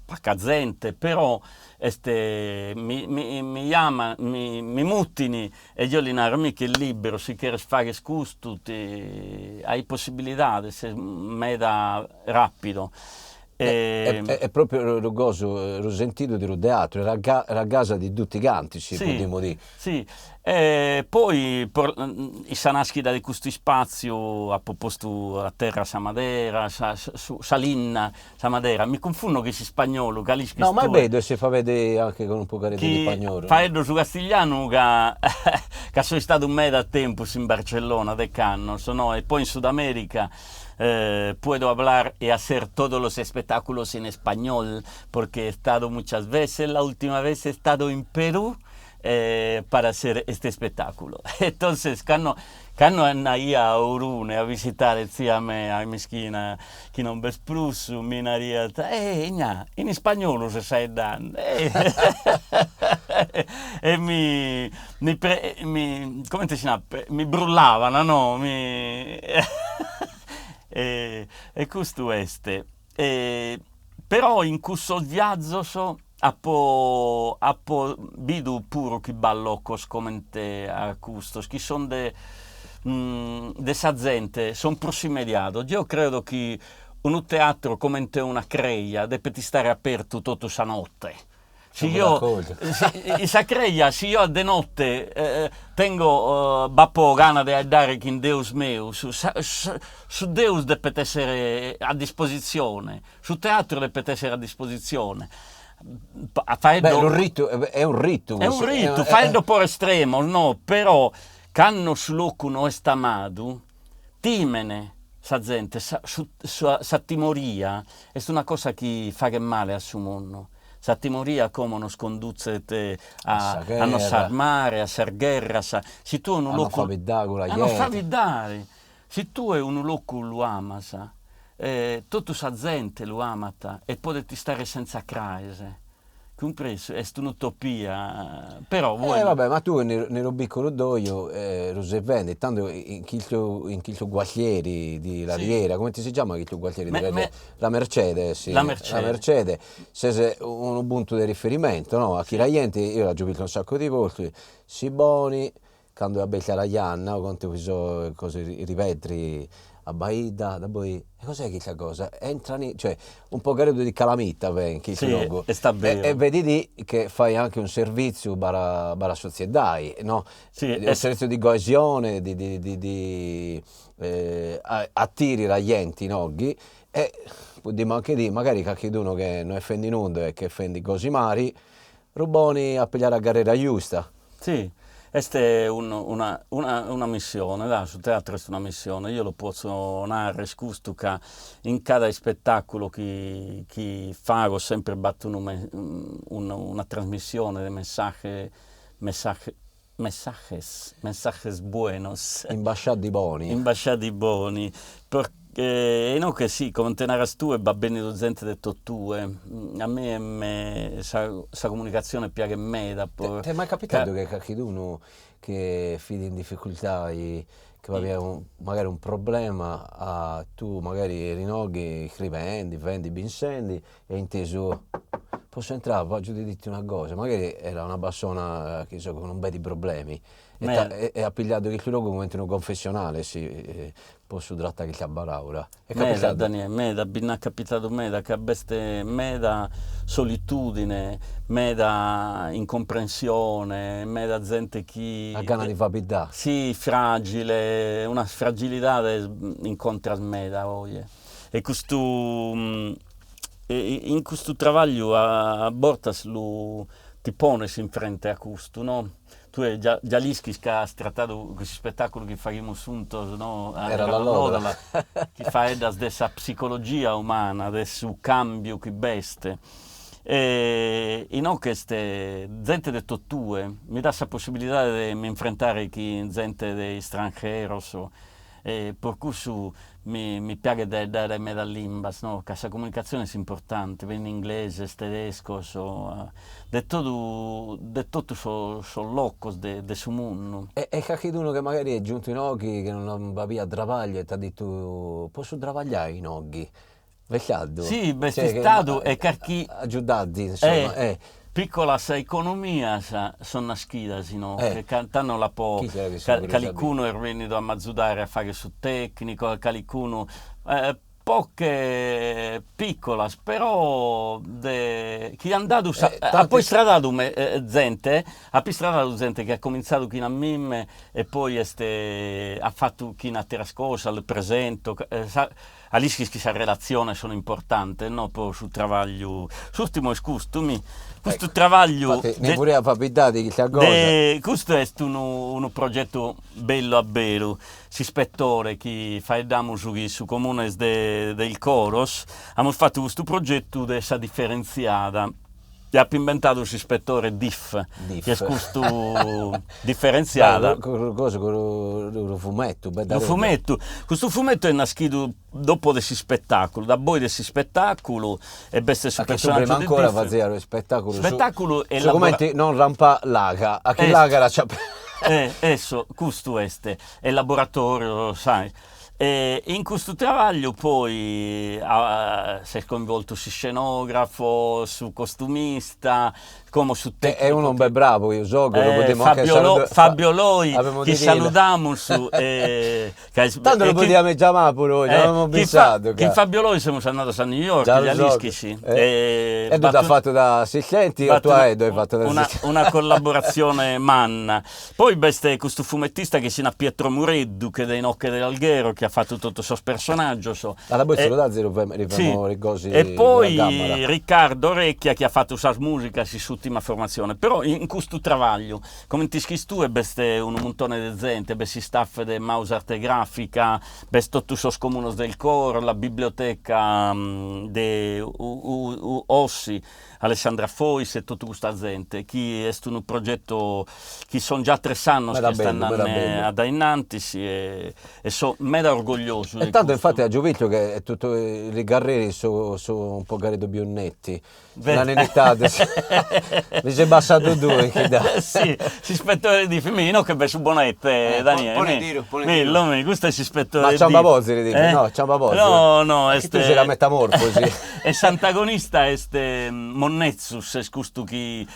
paca zente, però est mi mi mi jaman, mi mi mutin e jeo li naro, mi chi est liberu, si cheres fagher custu ti hai possibilidades, est meda rapido È propriu lu gosu, lu sentidu de lu teatru, est la casa di tutti canti, si podimu diri. Si, e poi in sa naschida de custu ispatziu apo postu a terra sa madera, sa sa linna, sa madera, mi cunfunno chin s'ispagnolu ca l'ischis tue. No, ma est bellu e si faveddi anche con un pogareddu di spagnolu. Faeddo su castiglianu ca ca so istadu meda tempus in Barcellona, dech'annos, no, e poi in Sud America Puedo hablar y hacer todos los espectáculos en español porque he estado muchas veces, la última vez he estado en Perú para hacer este espectáculo. Entonces cando cando andaia a Orune a visitare tzia mea, mischina, chi non b'est prus, mi nariat, eh Ignà, in ispagnolu ses faeddende e mi mi pre mi comente si narat mi brullavan no mi. E custu est. Però in cussos viazos apo apo bidu puru chi b'at locos comente a custos, chi son de de sa zente, son prus immediados. Jeo credo chi unu teatru comente una creja depet istare apertu totu sa notte Si io, in sa creja, si io a de notte tengo, b'apo gana de 'aeddare chin Deus meu, su su Deus depet essere a dispositzione, su teatru depet essere a dispositzione. Beh, unu ritu, est un ritu. Est un ritu, faeddo pro estremos, no, però cando su locu no est amadu, timen sa zente, sa sa timoria est una cosa chi faghet male a su mundu, sa timoria como nos conduzet a a nos armare, a sas gherras, si tue unu locu a no faeddare, si tue unu locu lu amas, totu sa zente lu amat e podet istare senza craes Cumpresu, est un'utopia, però Eh vabbè, ma tu nello biccolo d'olio lu sei vendi, tantu in chillu in chillu gualtieri di Lariera, comente si giama chillu gualtieri di Lariera? La Mercede, si. La Mercede. La Mercede, ses unu puntu de riferimento, no? A chi la jenti, io l'aggio bistu un sacco di volte, si poni Candu aberta la janna, o contu chi so cose ripetri a baida, daboi, e cos'è chista cosa? Entrani, cioè un pochereddu di calamita b'est in chistu logu. Sì, est beru. E vedidi che fai anche un serviziu per la sotziedai, no? Sì. Un serviziu di coesione, di di di di attiri la jenti inoghi e podimu anche dì, magari cachidunu che no est fendi nudda e che est fendi gosi mali, ddu poni a pigliare a carrera giusta. Sì, est una una missione, da, su teatru est una missione, io lu potzo narrer custu ca in cada ispettaculu chi chi fago sempre b'at unu una trasmissione de messaje messaje messajes messajes buenos. Imbasciadi boni. Imbasciadi boni, e inoghe sì, comente naras tue b'at bennidu zente de totue, a mie me sa sa comunicatzione piaghet meda po T'est mai capitadu che cachidunu che fit in difficultà chi b'aviat magari un problema a tu magari eri inoghe iscrivendi, fendi, pensendi e intesu posso entrare, voglio dirti una cosa, magari era una persona chi so cun belli problemi e e at pigliadu custu logu comente unu confessionale si posso trattare custa paraula. Est capitadu? Meda Daniele, meda, bi nd'at capitadu meda, ca b'est meda solitudine, meda incomprensione, meda zente chi. At gana de fabiddare. Si, fragile, una fragilidade incontras meda oje. E custu in custu trabagliu a bortas lu ti pones in frente a custu no, tue già già l'ischis ca as tratadu cussu ispettaculu chi faghimus juntos no, Era l'allodola, chi faeddas de sa psicologia umana, de su cambiu chi b'est e inoghe est zente de totue, mi dat sa possibilidade de m'infrentare chin zente de istrangeros E pro cussu mi mi piaghet de 'aeddare meda limbas, no, ca sa comunicatzione est importante, in ingleses, tedescos, de totu de totu sos sos locos de de su mundu. E e cachidunu che magari est giuntu inoghi chi non b'aviat trabagliu e t'at dittu possu trabagliai inoghi? B'est Si, b'est istadu e carchi. Agiudaddi, insomma, eh. Piccolas economias son naschidas inoghe, ca tando l'apo, calicunu est bennidu a m'azudare a fagher su tecnicu, calicunu, poche piccolas, però de chi an dadu sa, apo istradadu zente, apo istradadu zente chi at cominzadu chin a mimme e poi est at fatu chin atteras cosas, lu presento, sa A l'ischis chi sas relatziones sono importantes, no, pro su travagliu. S'urtimu est custu, mi. Custu travagliu. Infatti, ne puru fabiddai de custa cosa. De, custu est unu unu progetu bellu a beru, s'ispettore chi faeddamus chin su comune de de Ilcoros, amus fatu custu progetu de sa diferentziada E apo imbentadu s'ispettore Dif, chi est custu diferentziada. Cosa, unu fumettu, bella Unu fumettu, custu fumettu est naschidu dopo de s'ispettaculu, daboi de s'ispettaculu e b'est su personaggiu de Dif. Prima ancora fazia unu ispettaculu Ispettaculu e su cumenti non rampa laga, a chi laga la Eh, esso, custu est, e laboratorio, sai. E in custu trabagliu poi s'est coinvoltu s'iscenografo, su costumista, como su tecnicu. E unu b'est bravu, io so che lu podimus anche saludare. Fabio Loi, chi saludamus e Tando lu podiamus giamare puru, ci aviamus pensadu. Chin Fabio Loi semus andados a New York, ja l'ischis. E ddu at fatu da assistenti o tue ddu as fatu da assistenti? Una collaboratzione manna. Poi b'est custu fumettista chi si nat Pietro Mureddu, ch'est de inoghe de Alghero, chi at fatu totu sos personaggios. Allora poi si lu dazis lu femo gosi E poi Riccardo Recchia chi at fatu sas musicas in s'ultima formatzione. Però in custu trabagliu, comente ischis tue, b'est unu muntone de zente, b'est s'istaff de Maus Arte Grafica, b'est totu sos comunos del coro, la biblioteca de Ossi Alessandra Fois e totu custa zente, chi est unu progetu chi son già tres annos chi est andende a dae innantis e so meda orgogliosu de E tantu infatti agiu bistu che totu is carreris sun un pogareddu pius netti, la nenitade mi ses passadu tue chi da. Si, s'ispettore di mi inoghe b'est su bonette Daniele, pone tiru, pone tiru. Millu mi, custu est s'ispettore Ma ciamba pozzi ti dicu, no, ciamba pozzi. No, no, est. Tu sei la metamorfosi. E s'antagonista est Monnetzus, est custu chi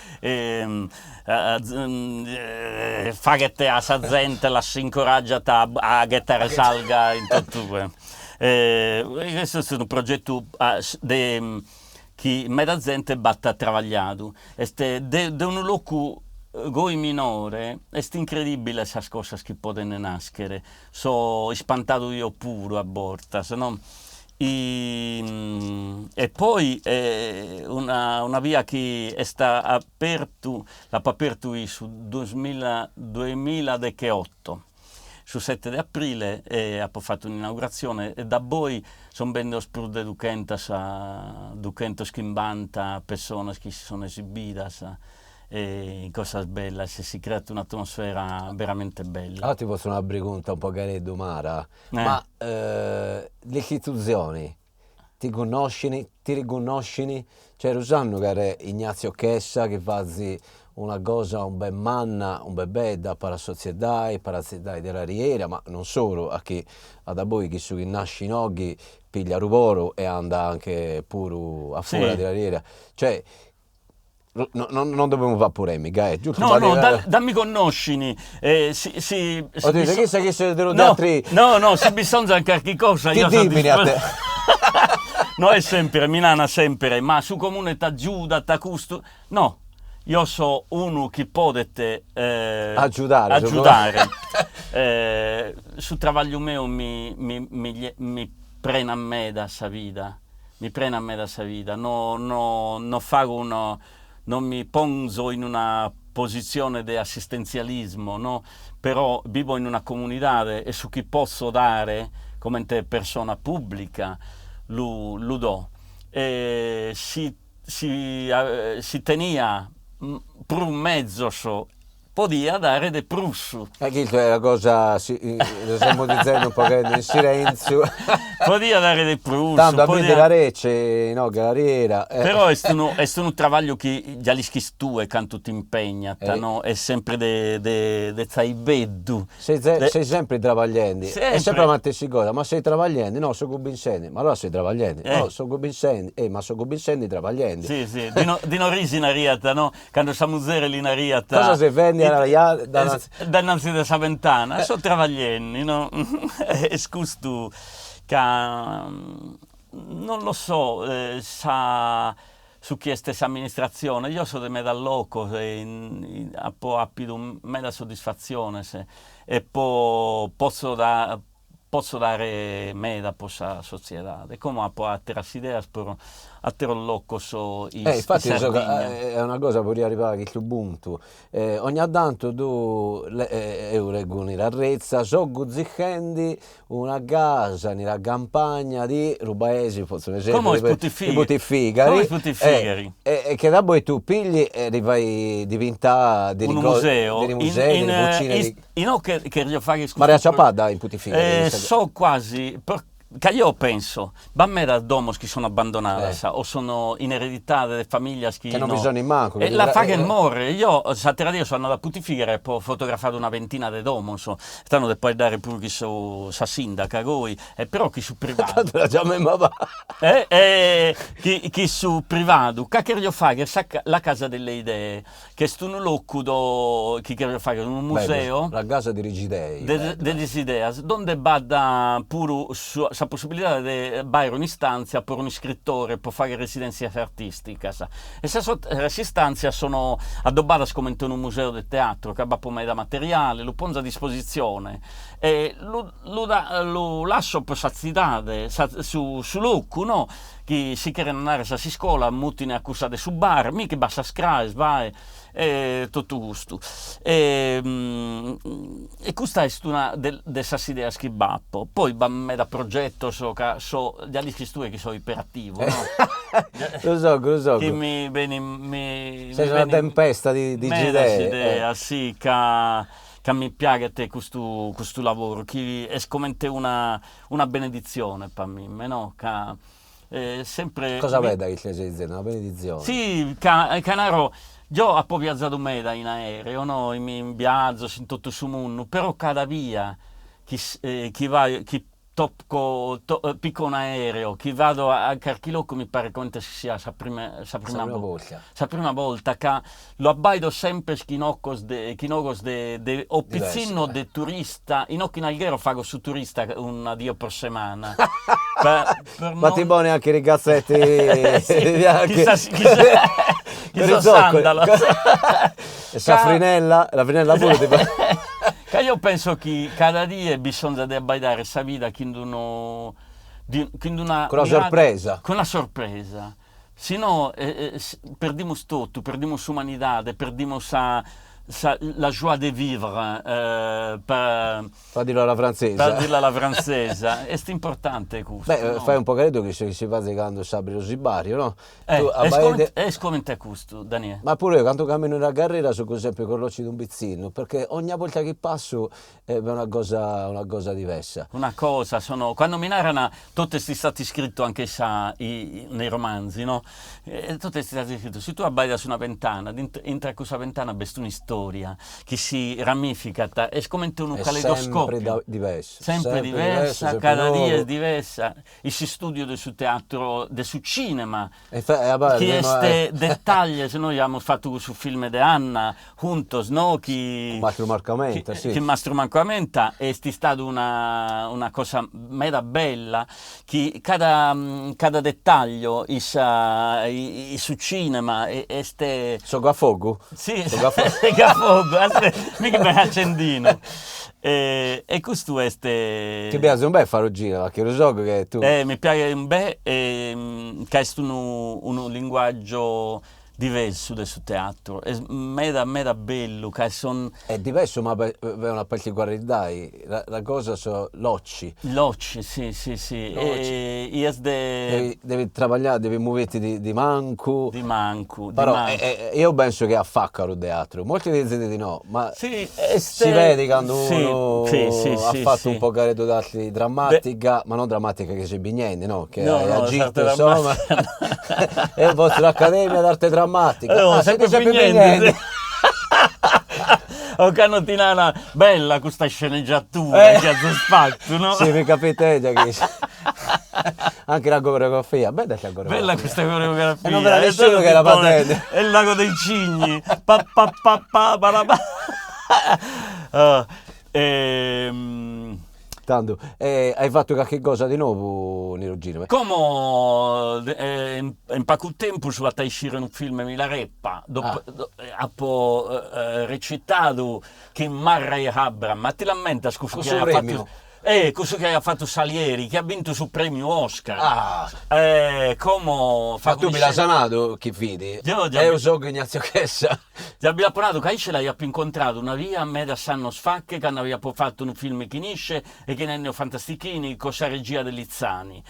faghet a sa zente, las incoraggiat a ghettare s'alga in totue. Custu est unu progetu de chi meda zente b'at trabagliadu, est de unu locu goi minore, est incredibile sas cosas chi poden naschere, so ispantadu eo puru a bortas no E poi una una bia chi est apertu, l'apo apertu in su duasmilla duemiladecheotto, su sette de aprile apo fatu un'inauguratzione e daboi son bennidos prus de duchentas duchentoschimbanta pessonas chi si son esibidas e in cosas bellas e si creat un'atmosfera veramente bella. Allora ti potzo una pregunta un pogareddu mara, Ma le istituzioni ti connoscini, ti riconnoscini? Cioè lu sannu ca est Ignazio Chessa chi fazi una cosa un b'est manna, un b'est bella po sa sotziedai, po sa tzitadi de La Riera, ma non solu, a chi a daboi cussu chi nasci inoghi piglia ru poru e anda anche puru a fora de La Riera, cioè No, no, non dobbiamo fare polemica, eh, giusto? No, no, da, da mi connoscini, eh, si, si, si Oddio, chissà chi sono degli altri... No, no, si bisonza carchi cosa... Ti dimini a te. No est sempre, mi nana sempre, ma su comune t'aggiudat custu... No, io so unu chi podet eh, agiudare, agiudare. eh, su trabagliu meu mi, mi, mi, mi prenat meda sa vida Mi prenat meda sa vida, no no no fago uno, no mi ponzo in una positzione de assistentzialismo, no, però bivo in una comunidade e su chi potzo dare comente persona pubblica lu lu do. E si si si tenia prus mezos Podia dare de prus. E custa est una cosa, si lu semus dizende unu pagheddu in silentziu. Podia dare de prus. Tando a bidere la Recce inoghe la Riera. Però est unu est unu trabagliu chi già l'ischis tue cantu t'impegnat no, est sempre de de de tzaibeddu. Sei sei sempri trabagliendi, est sempre la matessi cosa, ma sei trabagliendi, no so cumbinscendi, ma allora sei trabagliendi, no so cumbinscendi, eh ma so cumbinscendi trabagliendi. Si si, Dino Dino Risi nariat no, cando sa muzere li nariat Cosa sei fendi dannanzi de sa ventana, so trabagliendi no, est custu ca non lo so sa su chi est s'amministratzione, eo so de medas locos e apo apidu medas soddisfatziones e po potzo potzo dare meda po sa sotziedade. Como apo àteras ideas pro àteros locos in Eh, infatti Sardigna. Est una cosa podiat arrivare a custu puntu. Ogna tantu tu, eo leggo in arretza, so cuzichendi una casa in la campagna di ru paesi, potzu un esempiu, Como est di Putifigari, como est Putifigari. E che daboi tu pigli e li fai diventare unu museu, dei musei, delle fucine Inoghe cherjo fagher Ma dd'as aciapada in Putifigari? So quasi. Ca eo penso, b'at medas domos chi sono abbandonadas o sono in ereditade de familias chi Che non bi sono nimmancu. E la faghen morrer. Eo s'atera die so andadu a Putifigari e apo fotografadu una ventina de domos, tando depo faeddare puru chin su sa sindaca goi, e però chin su privadu. Tantu la giamem a E chi su privadu, ca cherjo fagher sa la casa delle idee, ch'est unu locu do chi cherjo fagher unu museo. La casa de is ideas. De is ideas, donde b'at puru sa possibilidade de b'aer un'istantzia pro un'iscritore pro fagher residentzias artisticas. E sas sas istantzias sono adobbadas comente unu museo de teatro, ca b'apo meda materiale, lu ponzo a dispositzione e lu lu lu lasso pro sa tzidade, sa su su locu no, chi si cheren andare a sas iscolas mutin a cussa de su bar, mi chi b'at sas craes, bae, e totu custu. E e custa est una de de sas ideas chi b'apo, poi b'at meda progetos ca so, già l'ischis tue chi so iperattivu no Lu so, lu so. Chi mi benit mi Ses una tempesta di di medas ideas, si, ca ca mi piaghet custu custu lavoru, chi est comente una una beneditzione po mimmi, no, ca sempre Cosa bella chi ses dizende, una beneditzione. Si, ca ca naro, geo apo viazadu meda in aereo, no, in viazos in totu su mundu, però cada bia chi chi vaio chi tocco pico un'aereo, chi vado a carchi locu mi paret comente si siat sa prima sa prima bolta, sa prima bolta ca lu abbaido sempre chin ocos de chin ogos de de o pitzinnu o de turista, inoghe in Alghero fago su turista una die pro semana Ma ti pone anche i calzetti bianchi chin sos sandalos E sa frinella, la frinella puru ti pone Ca eo penso chi cada die bisonzat de abbaidare sa vida chin d'unu chin d'una Cun una sorpresa cun una sorpresa Si no perdimus totu, perdimus s'umanidade, perdimus sa sa la joie de vivre per Per dirlo alla frantzesa. Per dirla alla frantzesa. Est importante custu. Beh, fai un pochereddu chi su chi si faghet cando s'abrit su sibariu, no? Est comente a custu, Daniele. Ma puru eo, cando cammino in una carrera so sempre con l'occhio di un pitzinnu, perché ogni volta chi passo est una cosa una cosa diversa. Una cosa sono, quando mi naran totu est istadu iscritu anche sa nei romanzi no, totu est istadu iscritu, si tue abbaidas una ventana, intra a cussa ventana b'est un'istoria chi si ramificat, est comente unu caleidoscopiu. Sempre diversa. Sempre diversa, cada die est diversa, in s'istudiu de su teatro, de su cinema, chi est dettaglios, nois amus fatu cussu film de Anna juntos no, chi Cun Mastru Marco Amenta, si. Chin Mastru Marco Amenta est istadu una una cosa meda bella, chi cada cada dettagliu in sa in su cinema est S'ogu a fogu? Si, s'ogu a fogu, mi chi b'est accendinu E custu est. Ti piaghet un bè fare u cinema, perché lu so che tu. Eh mi piaghet un bè ca est unu unu linguaggio diversu de su teatru, est meda meda bellu ca son. Est diversu ma b'est una particularidadi, la cosa so l'occi. L'occi, si si si, e est de. Devi trabagliare, devi muverti di mancu. Di mancu, di Però mancu. eo penso chi afacat su teatru, molti dizent di no, ma Si, est si vede cando unu si, si, at si, fatu si. un pochereddu d'arti drammatica, ma non drammatica chi ses bignendi, no, che No, hai no, agito, s'arte insomma, drammatica eo fatzo s'accademia d'arte drammatica, No, ah, sempre sende sempre bignendi, bignendi. O cando ti naran, bella custa sceneggiatura chi azis fatu, no? Si mi capiteit chi Anche la coreografia, bella sa coreografia. Bella questa coreografia. E non b'era nessuno che era patente. È il lago dei cigni. Pa pa pa pa pa pa. Uh, ehm... Tandu, eh, hai fattu carchi cosa di nou, Nilo Gino? Como eh, in pagu tempus at a essire unu film Milarepa, dopo, ah. apo eh, recitadu chin Murray Abraham, ma ti l'ammentas cussu, cussu chi aiat fatu Eh, cussu chi aiat fatu Salieri, chi at bintu su premiu Oscar. Ah! Eh, como Ma tui mi l'as nadu chi fit? Deo già Eo so Ignazio Chessa. Già bi l'apo nadu ca isce l'aiapo incontradu una via medas annos faghet cando aiapo fatu unu film chin isce e chin Ennio Fantastichini co sa regia de Lizzani.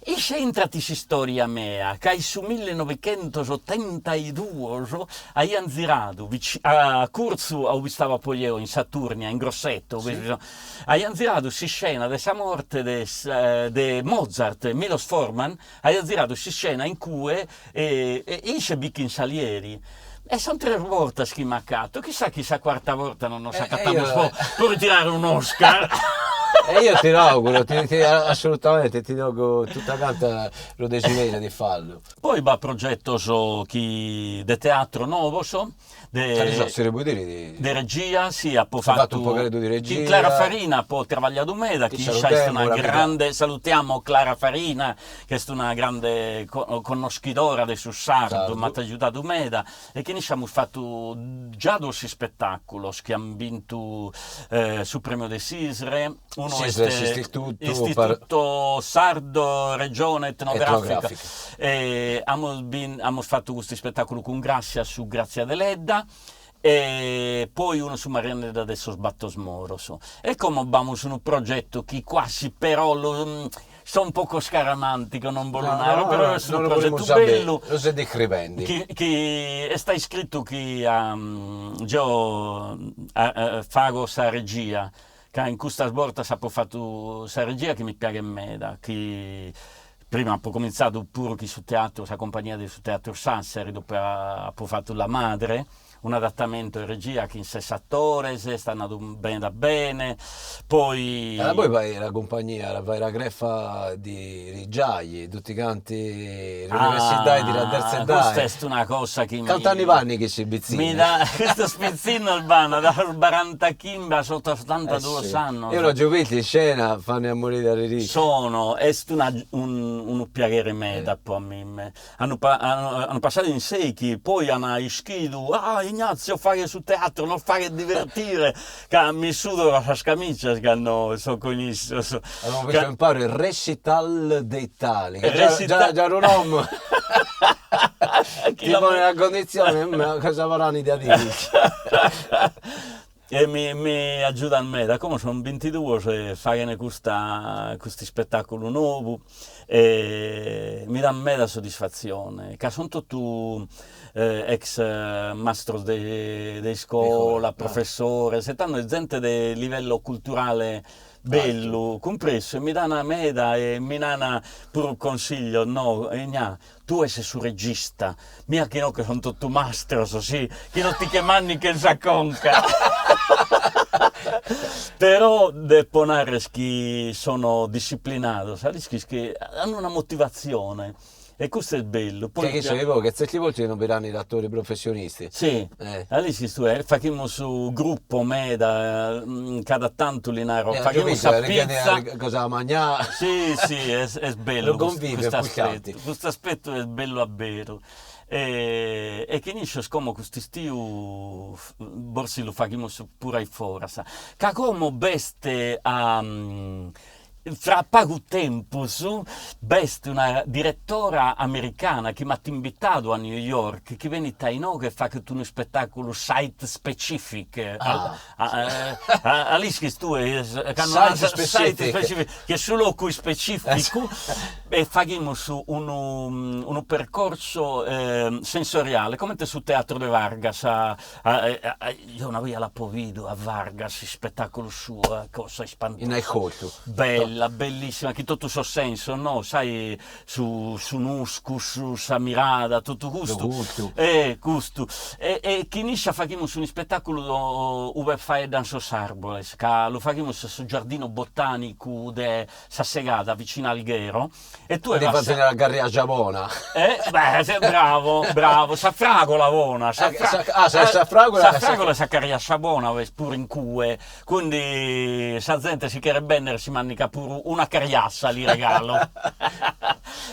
Isse intrat in s'istoria mea ca in su millenovechentosottantaiduos aiant ziradu a curtzu a ube istavo apo jeo, in Saturnia, in Grosseto, ube aiant ziradu s'iscena de sa morte de de Mozart, Milos Forman aiat ziradu s'iscena in cue e isse fit chin Salieri e sunt tres bortas chi m'acato, chissà chi sa cuarta borta non nos acatamus po po ritirare un'Oscar. E io ti l'auguro, ti ti assolutamente ti dongo tutta canta lu desiderio di fallu. Poi b'at progetos chi de teatro novos De si ddu podis De regia, si, apo fatu unu pogheddu di regia. Chin Clara Farina apo trabagliadu meda, chi issa est una grande, salutiamo Clara Farina, chi est una grande connoschidora de su sardu, m'at agiudadu meda, e chin issa amus fatu già duos ispettaculos chi an bintu su premiu de s'ISRE, unu est Istituto Sardo Regione Etnografica e amus amus fatu custu ispetàculu cun Grassia su Grazia Deledda e poi unu su Marianedda de sos Battos Moros e como b'amus unu progetu chi quasi però lu so un poco scaramantico non bolu naro però est unu progetu bellu Lu ses descrivendi chi chi est iscritu chi jeo fago sa regia Ca in custas bortas apo fatu sa regia chi mi piaghet meda, chi prima apo comintzadu puru chin su teatru, sa cumpagnia de su Teatru Sassari, dopo apo fatu La Madre, un'adattamentu 'e regia chin ses atores, est andadu meda bene, poi. E poi fai la cumpagnia, la fai la greffa di rigiai, tutti canti l'universidadi di la terza edadi. Custa est una cosa chi mi. Cant'anni b'ant chissi pitzinnos? Mi da custos pitzinnos b'ant dae sos barantachimbe a sos ottantaduos annos. Eo l'aggio bisti in scena, fanno a morire a ridire. Sono, est una unu piaghere meda po a mimme. Annu annu passadu in sechi, poi an ischidu, ah Ignazio faghet su teatru, nos faghet divertire, ca mi sudo sas camicias cando so cun issos. Apo visto impari Recital de Italia, già già unu nomu ti ponet a condizione, ma cosa faran de E mi mi agiudan meda, como sun bintiduos e faghen custa custu ispetaculu nou e mi dan meda soddisfatzione, ca sun totu ex mastros de de iscola, professores, e tando est zente de livello culturale bellu, cumpresu, e mi dan meda e mi nan puru consiglios, no, Ignà Tue ses su regista, mira chi inoghe son totu mastros, si, chi no ti che mannichen sa conca. Però depo narrer chi sono disciplinados, a l'ischis chi an una motivatzione e custu est bellu, poi Che chi che zerti volte non bi l'an gli attori professionisti. Si, a l'ischis tue, faghimus su gruppo meda, cada tantu li naro, faghimus sa pizza. Cosa mangià. Si, si, est est bellu custu aspettu, custu aspettu est bellu a beru. E chin issos como cust'istiu forsis lu faghimus puru a foras, ca como b'est a Fra pagu tempus b'est una diretora americana chi m'at imbitadu a New York chi benit a inoghe e faghet unu ispetàculu site specific, a l'ischis tue cando site specific, chi est su locu ispecìficu e faghimus unu unu percorso sensoriale comente su teatru de Vargas Eo una bia l'apo bidu a Vargas s'ispetàculu suo, cosa ispantosa. In Aicoltu. Bella, bellissima, chin totu sos sensos, no, sai, su su nuscu, su sa mirada, totu custu. Su gustu. E custu. E e chin issa faghimus un'ispetàculu ue faeddan sos àrbores, ca lu faghimus a su giardinu botànicu de Sa Segada, vicinu a Alghero, E tue Ti fatzo una carriagia bona. Eh, beh, sei bravo, bravo, sa fragola bona, sa fra ah, sa sa fragola sa fragola e sa cariascia bona est puru in cue, quindi sa zente si cheret benner si mandigat puru una cariassa li regalo.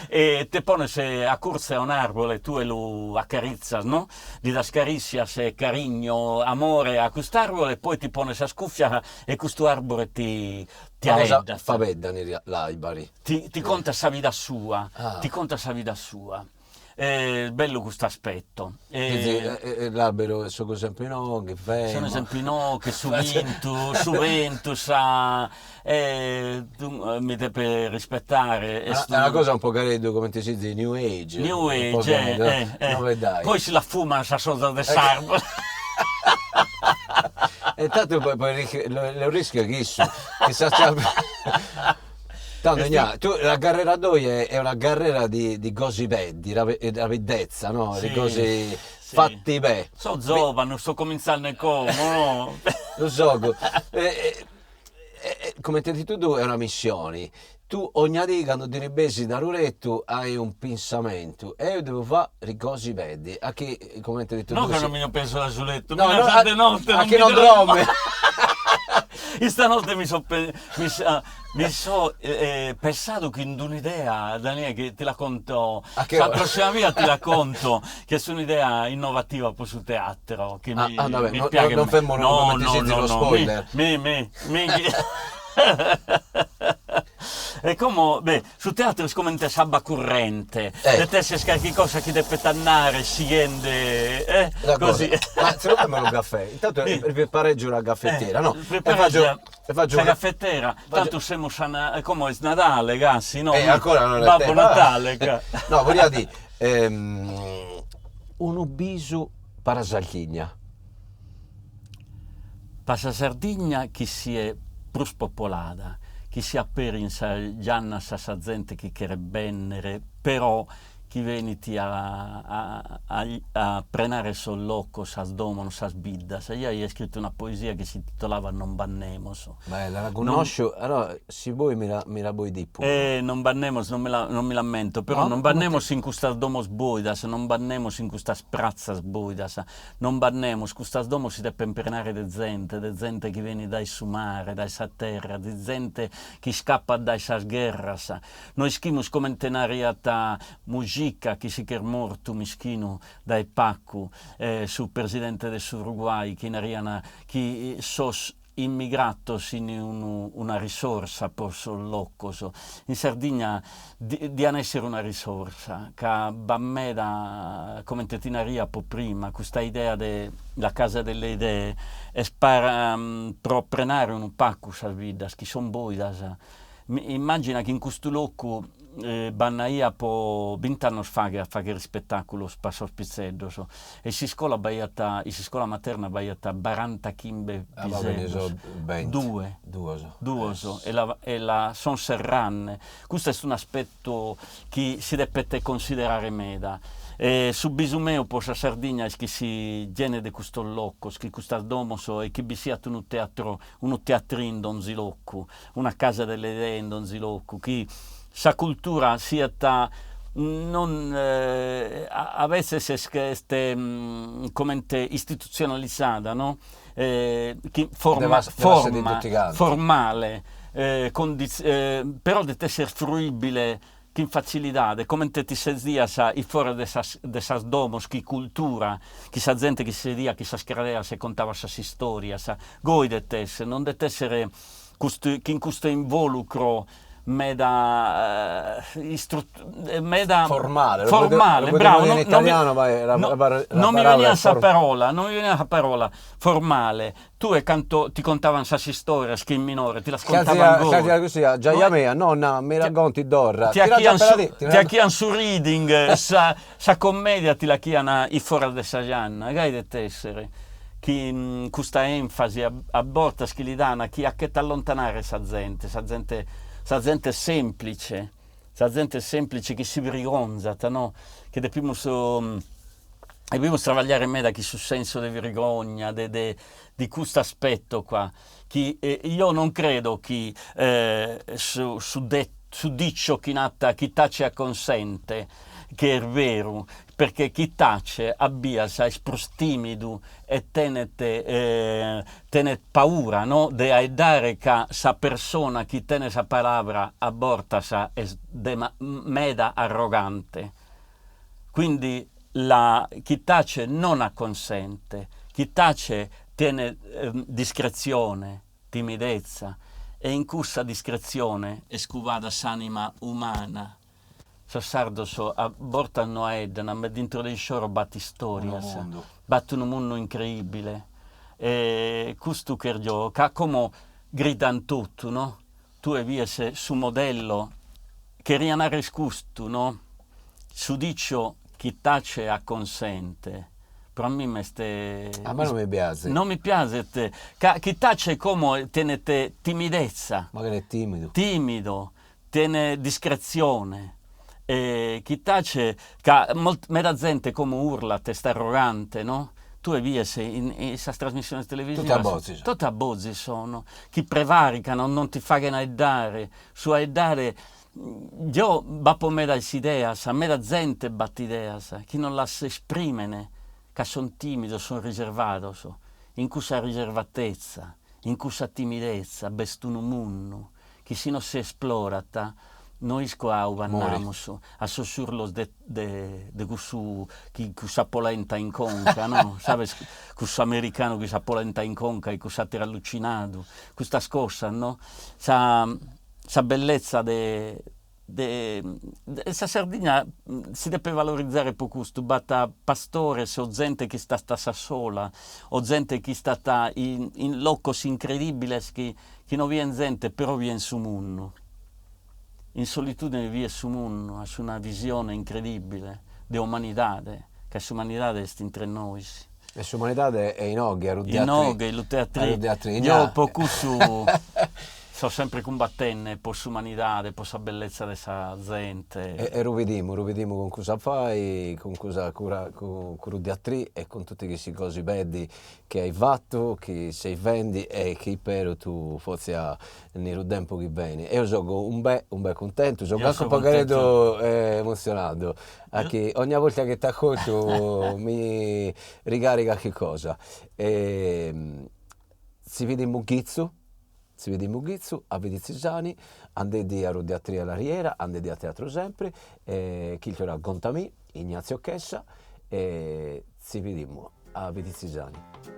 E te pones acurtzu a un'arbole e tue lu acaritzas, no, li das carissias e carigno, amore a cust'arbole e poi ti pones sas cuffias e custu arbore ti ti aeddat. Faveddan l'albari. Ti ti contat sa vida sua, ti contat sa vida sua. Est bellu custu aspetto. L'albero sono sempre inoghe, fermo. Sono sempre inoghe, su bentu, su bentu, sa mi depet rispettare. Est una cosa un pogareddu comente si zit new age. New age, eh. Poi si la fuman sas fozas de s'arbore. E intantu poi lu rischio chissu, chi sa Tando gna, tu la carrera toi è una carrera di di cosi beddi, rapidezza no, di cosi fatti be'. So zovanu, so comintzande como no. Lu so, comente as dittu tui est una missioni, tu ogna dì candu ti ndi bessis da su lettu hai un pensamentu, eo devo fai cosi beddi, a chi comente as dittu tui. No ca non mi nde peso da su lettu, mi a de notte a chi non dromi. Istanotte mi so mi mi so pensadu chin d'un'idea, Daniele, chi ti la conto sa prossima bia ti la conto, chi est un'idea innovativa po su teatro, chi mi mi piaghet Non femus comente si zit unu spoiler. Mi mi mi E como, beh, su teatru est comente s'abba currente, depet esser carchi cosa chi depet andare sighende, eh, così. Ma si no femus unu caffè, intantu preparegiu una caffettiera, no? Preparegia sa caffetera, tantu semus a, como est Nadale casi, no? Eh, ancora non est Babbo Natale ca. No, volia di unu bisu para Sardigna. Pa sa Sardigna chi siet prus popolada, chi si aperin sas giannas a sa zente chi cheret bennere, però chi benit a a a prenare sos locos, sas domos, sas biddas. Eo aia iscritu una poesia chi si titolavat Non b'at nemos. Bella, la connosciu, allora si poi mi la mi la poi di puru. Non b'at nemos, non mi la non mi l'ammento, però non b'at nemos in custas domos boidas, non b'at nemos in custas pratzas boidas, Non b'at nemos, custas domos si depen prenare de zente, de zente chi benit dae su mare, dae sa terra, de zente chi iscapat dae sas gherras. No ischimus comente nariat Mujica, chi si ch'est mortu, mischinu, dae pacu, su presidente de s'Uruguay, chi narian chi sos immigratos fin unu una risorsa pro sos locos. In Sardigna dian essere una risorsa, ca b'at meda, comente ti naria po prima, custa idea de la casa delle idee est pro prenare unu pacu sas biddas chi son boidas. Immagina chi in custu locu b'andaia po bint'annos faghet a fagher ispettaculos pa sos pitzeddos e in s'iscola b'aiat, in s'iscola materna b'aiat barantachimbe piseddos, due, duos, e la e la son serrande, custu est un'aspettu chi si depet considerare meda e su bisu meu po sa Sardigna est chi si llenet de custos locos, chi custas domos e chi bi siat unu teatro, unu teatrinu in donzi locu una casa delle idee in donzi locu, chi sa cultura siat non a vetzes est est comente istitutzionalizada no, chi forma forma formale però depet esser fruibile chin fatzilidade, comente ti sedias ifora de sas de sas domos chi cultura, chi sa zente chi si sediat chin sas cradeas e contavat sas istorias, goi det esser, non det esser custu chin custu involucro meda meda formale, formale, bravo, non non mi beniat sa parola, non mi beniat sa parola, formale Tue cando ti contavan sas istorias che in minore ti las contavan goi. Ca zia giaja mea, nonna mi la conti torra. Ti 'achian su ti 'achian su reading, sa sa commedia ti l'achian iffora de sa gianna, gai det essere, chi custa enfasi a a bortas chi li dan chi 'achet allontanare sa zente, sa zente sa zente semplice, sa zente semplice chi si brigonzat no, chi depimus Depimus trabagliare meda chi su sensu de virgogna, de de di custu aspetto qua, chi io non credo chi su su de su diccio chi nat chi tace acconsente, chi est beru, perché chi tace a bias est prus timidu e tenet tenet paura no de 'aeddare ca sa persona chi tenet sa palabra a bortas est de meda arrogante Quindi la chi tace non acconsente, chi tace tenet discretzione, timidezza, e in cussa discretzione est cubada s'anima umana. Sos sardos a bortas no 'aeddan, ma dintro de issoro b'at istorias, b'at unu mundu increibile e custu cherjo, ca como gridan totu, no, tue bies su modello, cheria narrer custu, no, su diciu chi tace acconsente, pro a mimma est. A me non mi piaxit. Non mi piaxet, ca chi tace como tenet timidezza. Magari est timidu. Timido, Tenet discretzione e chi tace ca meda zente como urlat est arrogante no, tue bies in in sas trasmissiones televisivas Totu a bozis. Totu a bozis sono, chi prevarican o non ti faghen 'aeddare, su 'aeddare jeo b'apo medas ideas, meda zente b'at ideas chi non las esprimen ca son timidos, son riservados, in cussa riservatezza, in cussa timidezza b'est unu mundu chi si no si esplorat no isco a ube andamus, a sos urlos de de de cussu chi cun sa polenta in conca, no, sabes cussu americanu cun sa polenta in conca e cuss'atteru allucinadu, custas cosas, no, sa sa bellezza de de sa Sardigna si depet valorizare po custu, b'at pastores o zente chi istat a sa sola o zente chi istat in in locos incredibiles chi chi no bien zente però bien su mundu, in solitudine bies su mundu, as una visione incredibile de umanidade, ca s'umanidade est intre nois. E s'umanidade est inoghe, a lu teatri. Inoghe, lu teatri. Jeo po cussu so sempre cumbattende po s'umanidade, po sa bellezza de sa zente. E lu bidimu, lu bidimu cun cussa fai, cun cussa cura, cun lu teatri e cun tutti cussi cosi belli chi hai fatu, chi sei fendi e chi ispero tu fotzia in su tempu chi benit. Eo so un be un be cuntentu, so anche u pagheddu emotzionadu, a chi ogna borta chi t'ascurtu mi ricarica carchi cosa. Si bidimu chitzu, si bidimu chitzu, a Viditzigiani, andendi a lu teatri a La Riera, andendi a teatru sempri, e chilchera Contamì, Ignazio Chessa, e si bidimu a Viditzigiani.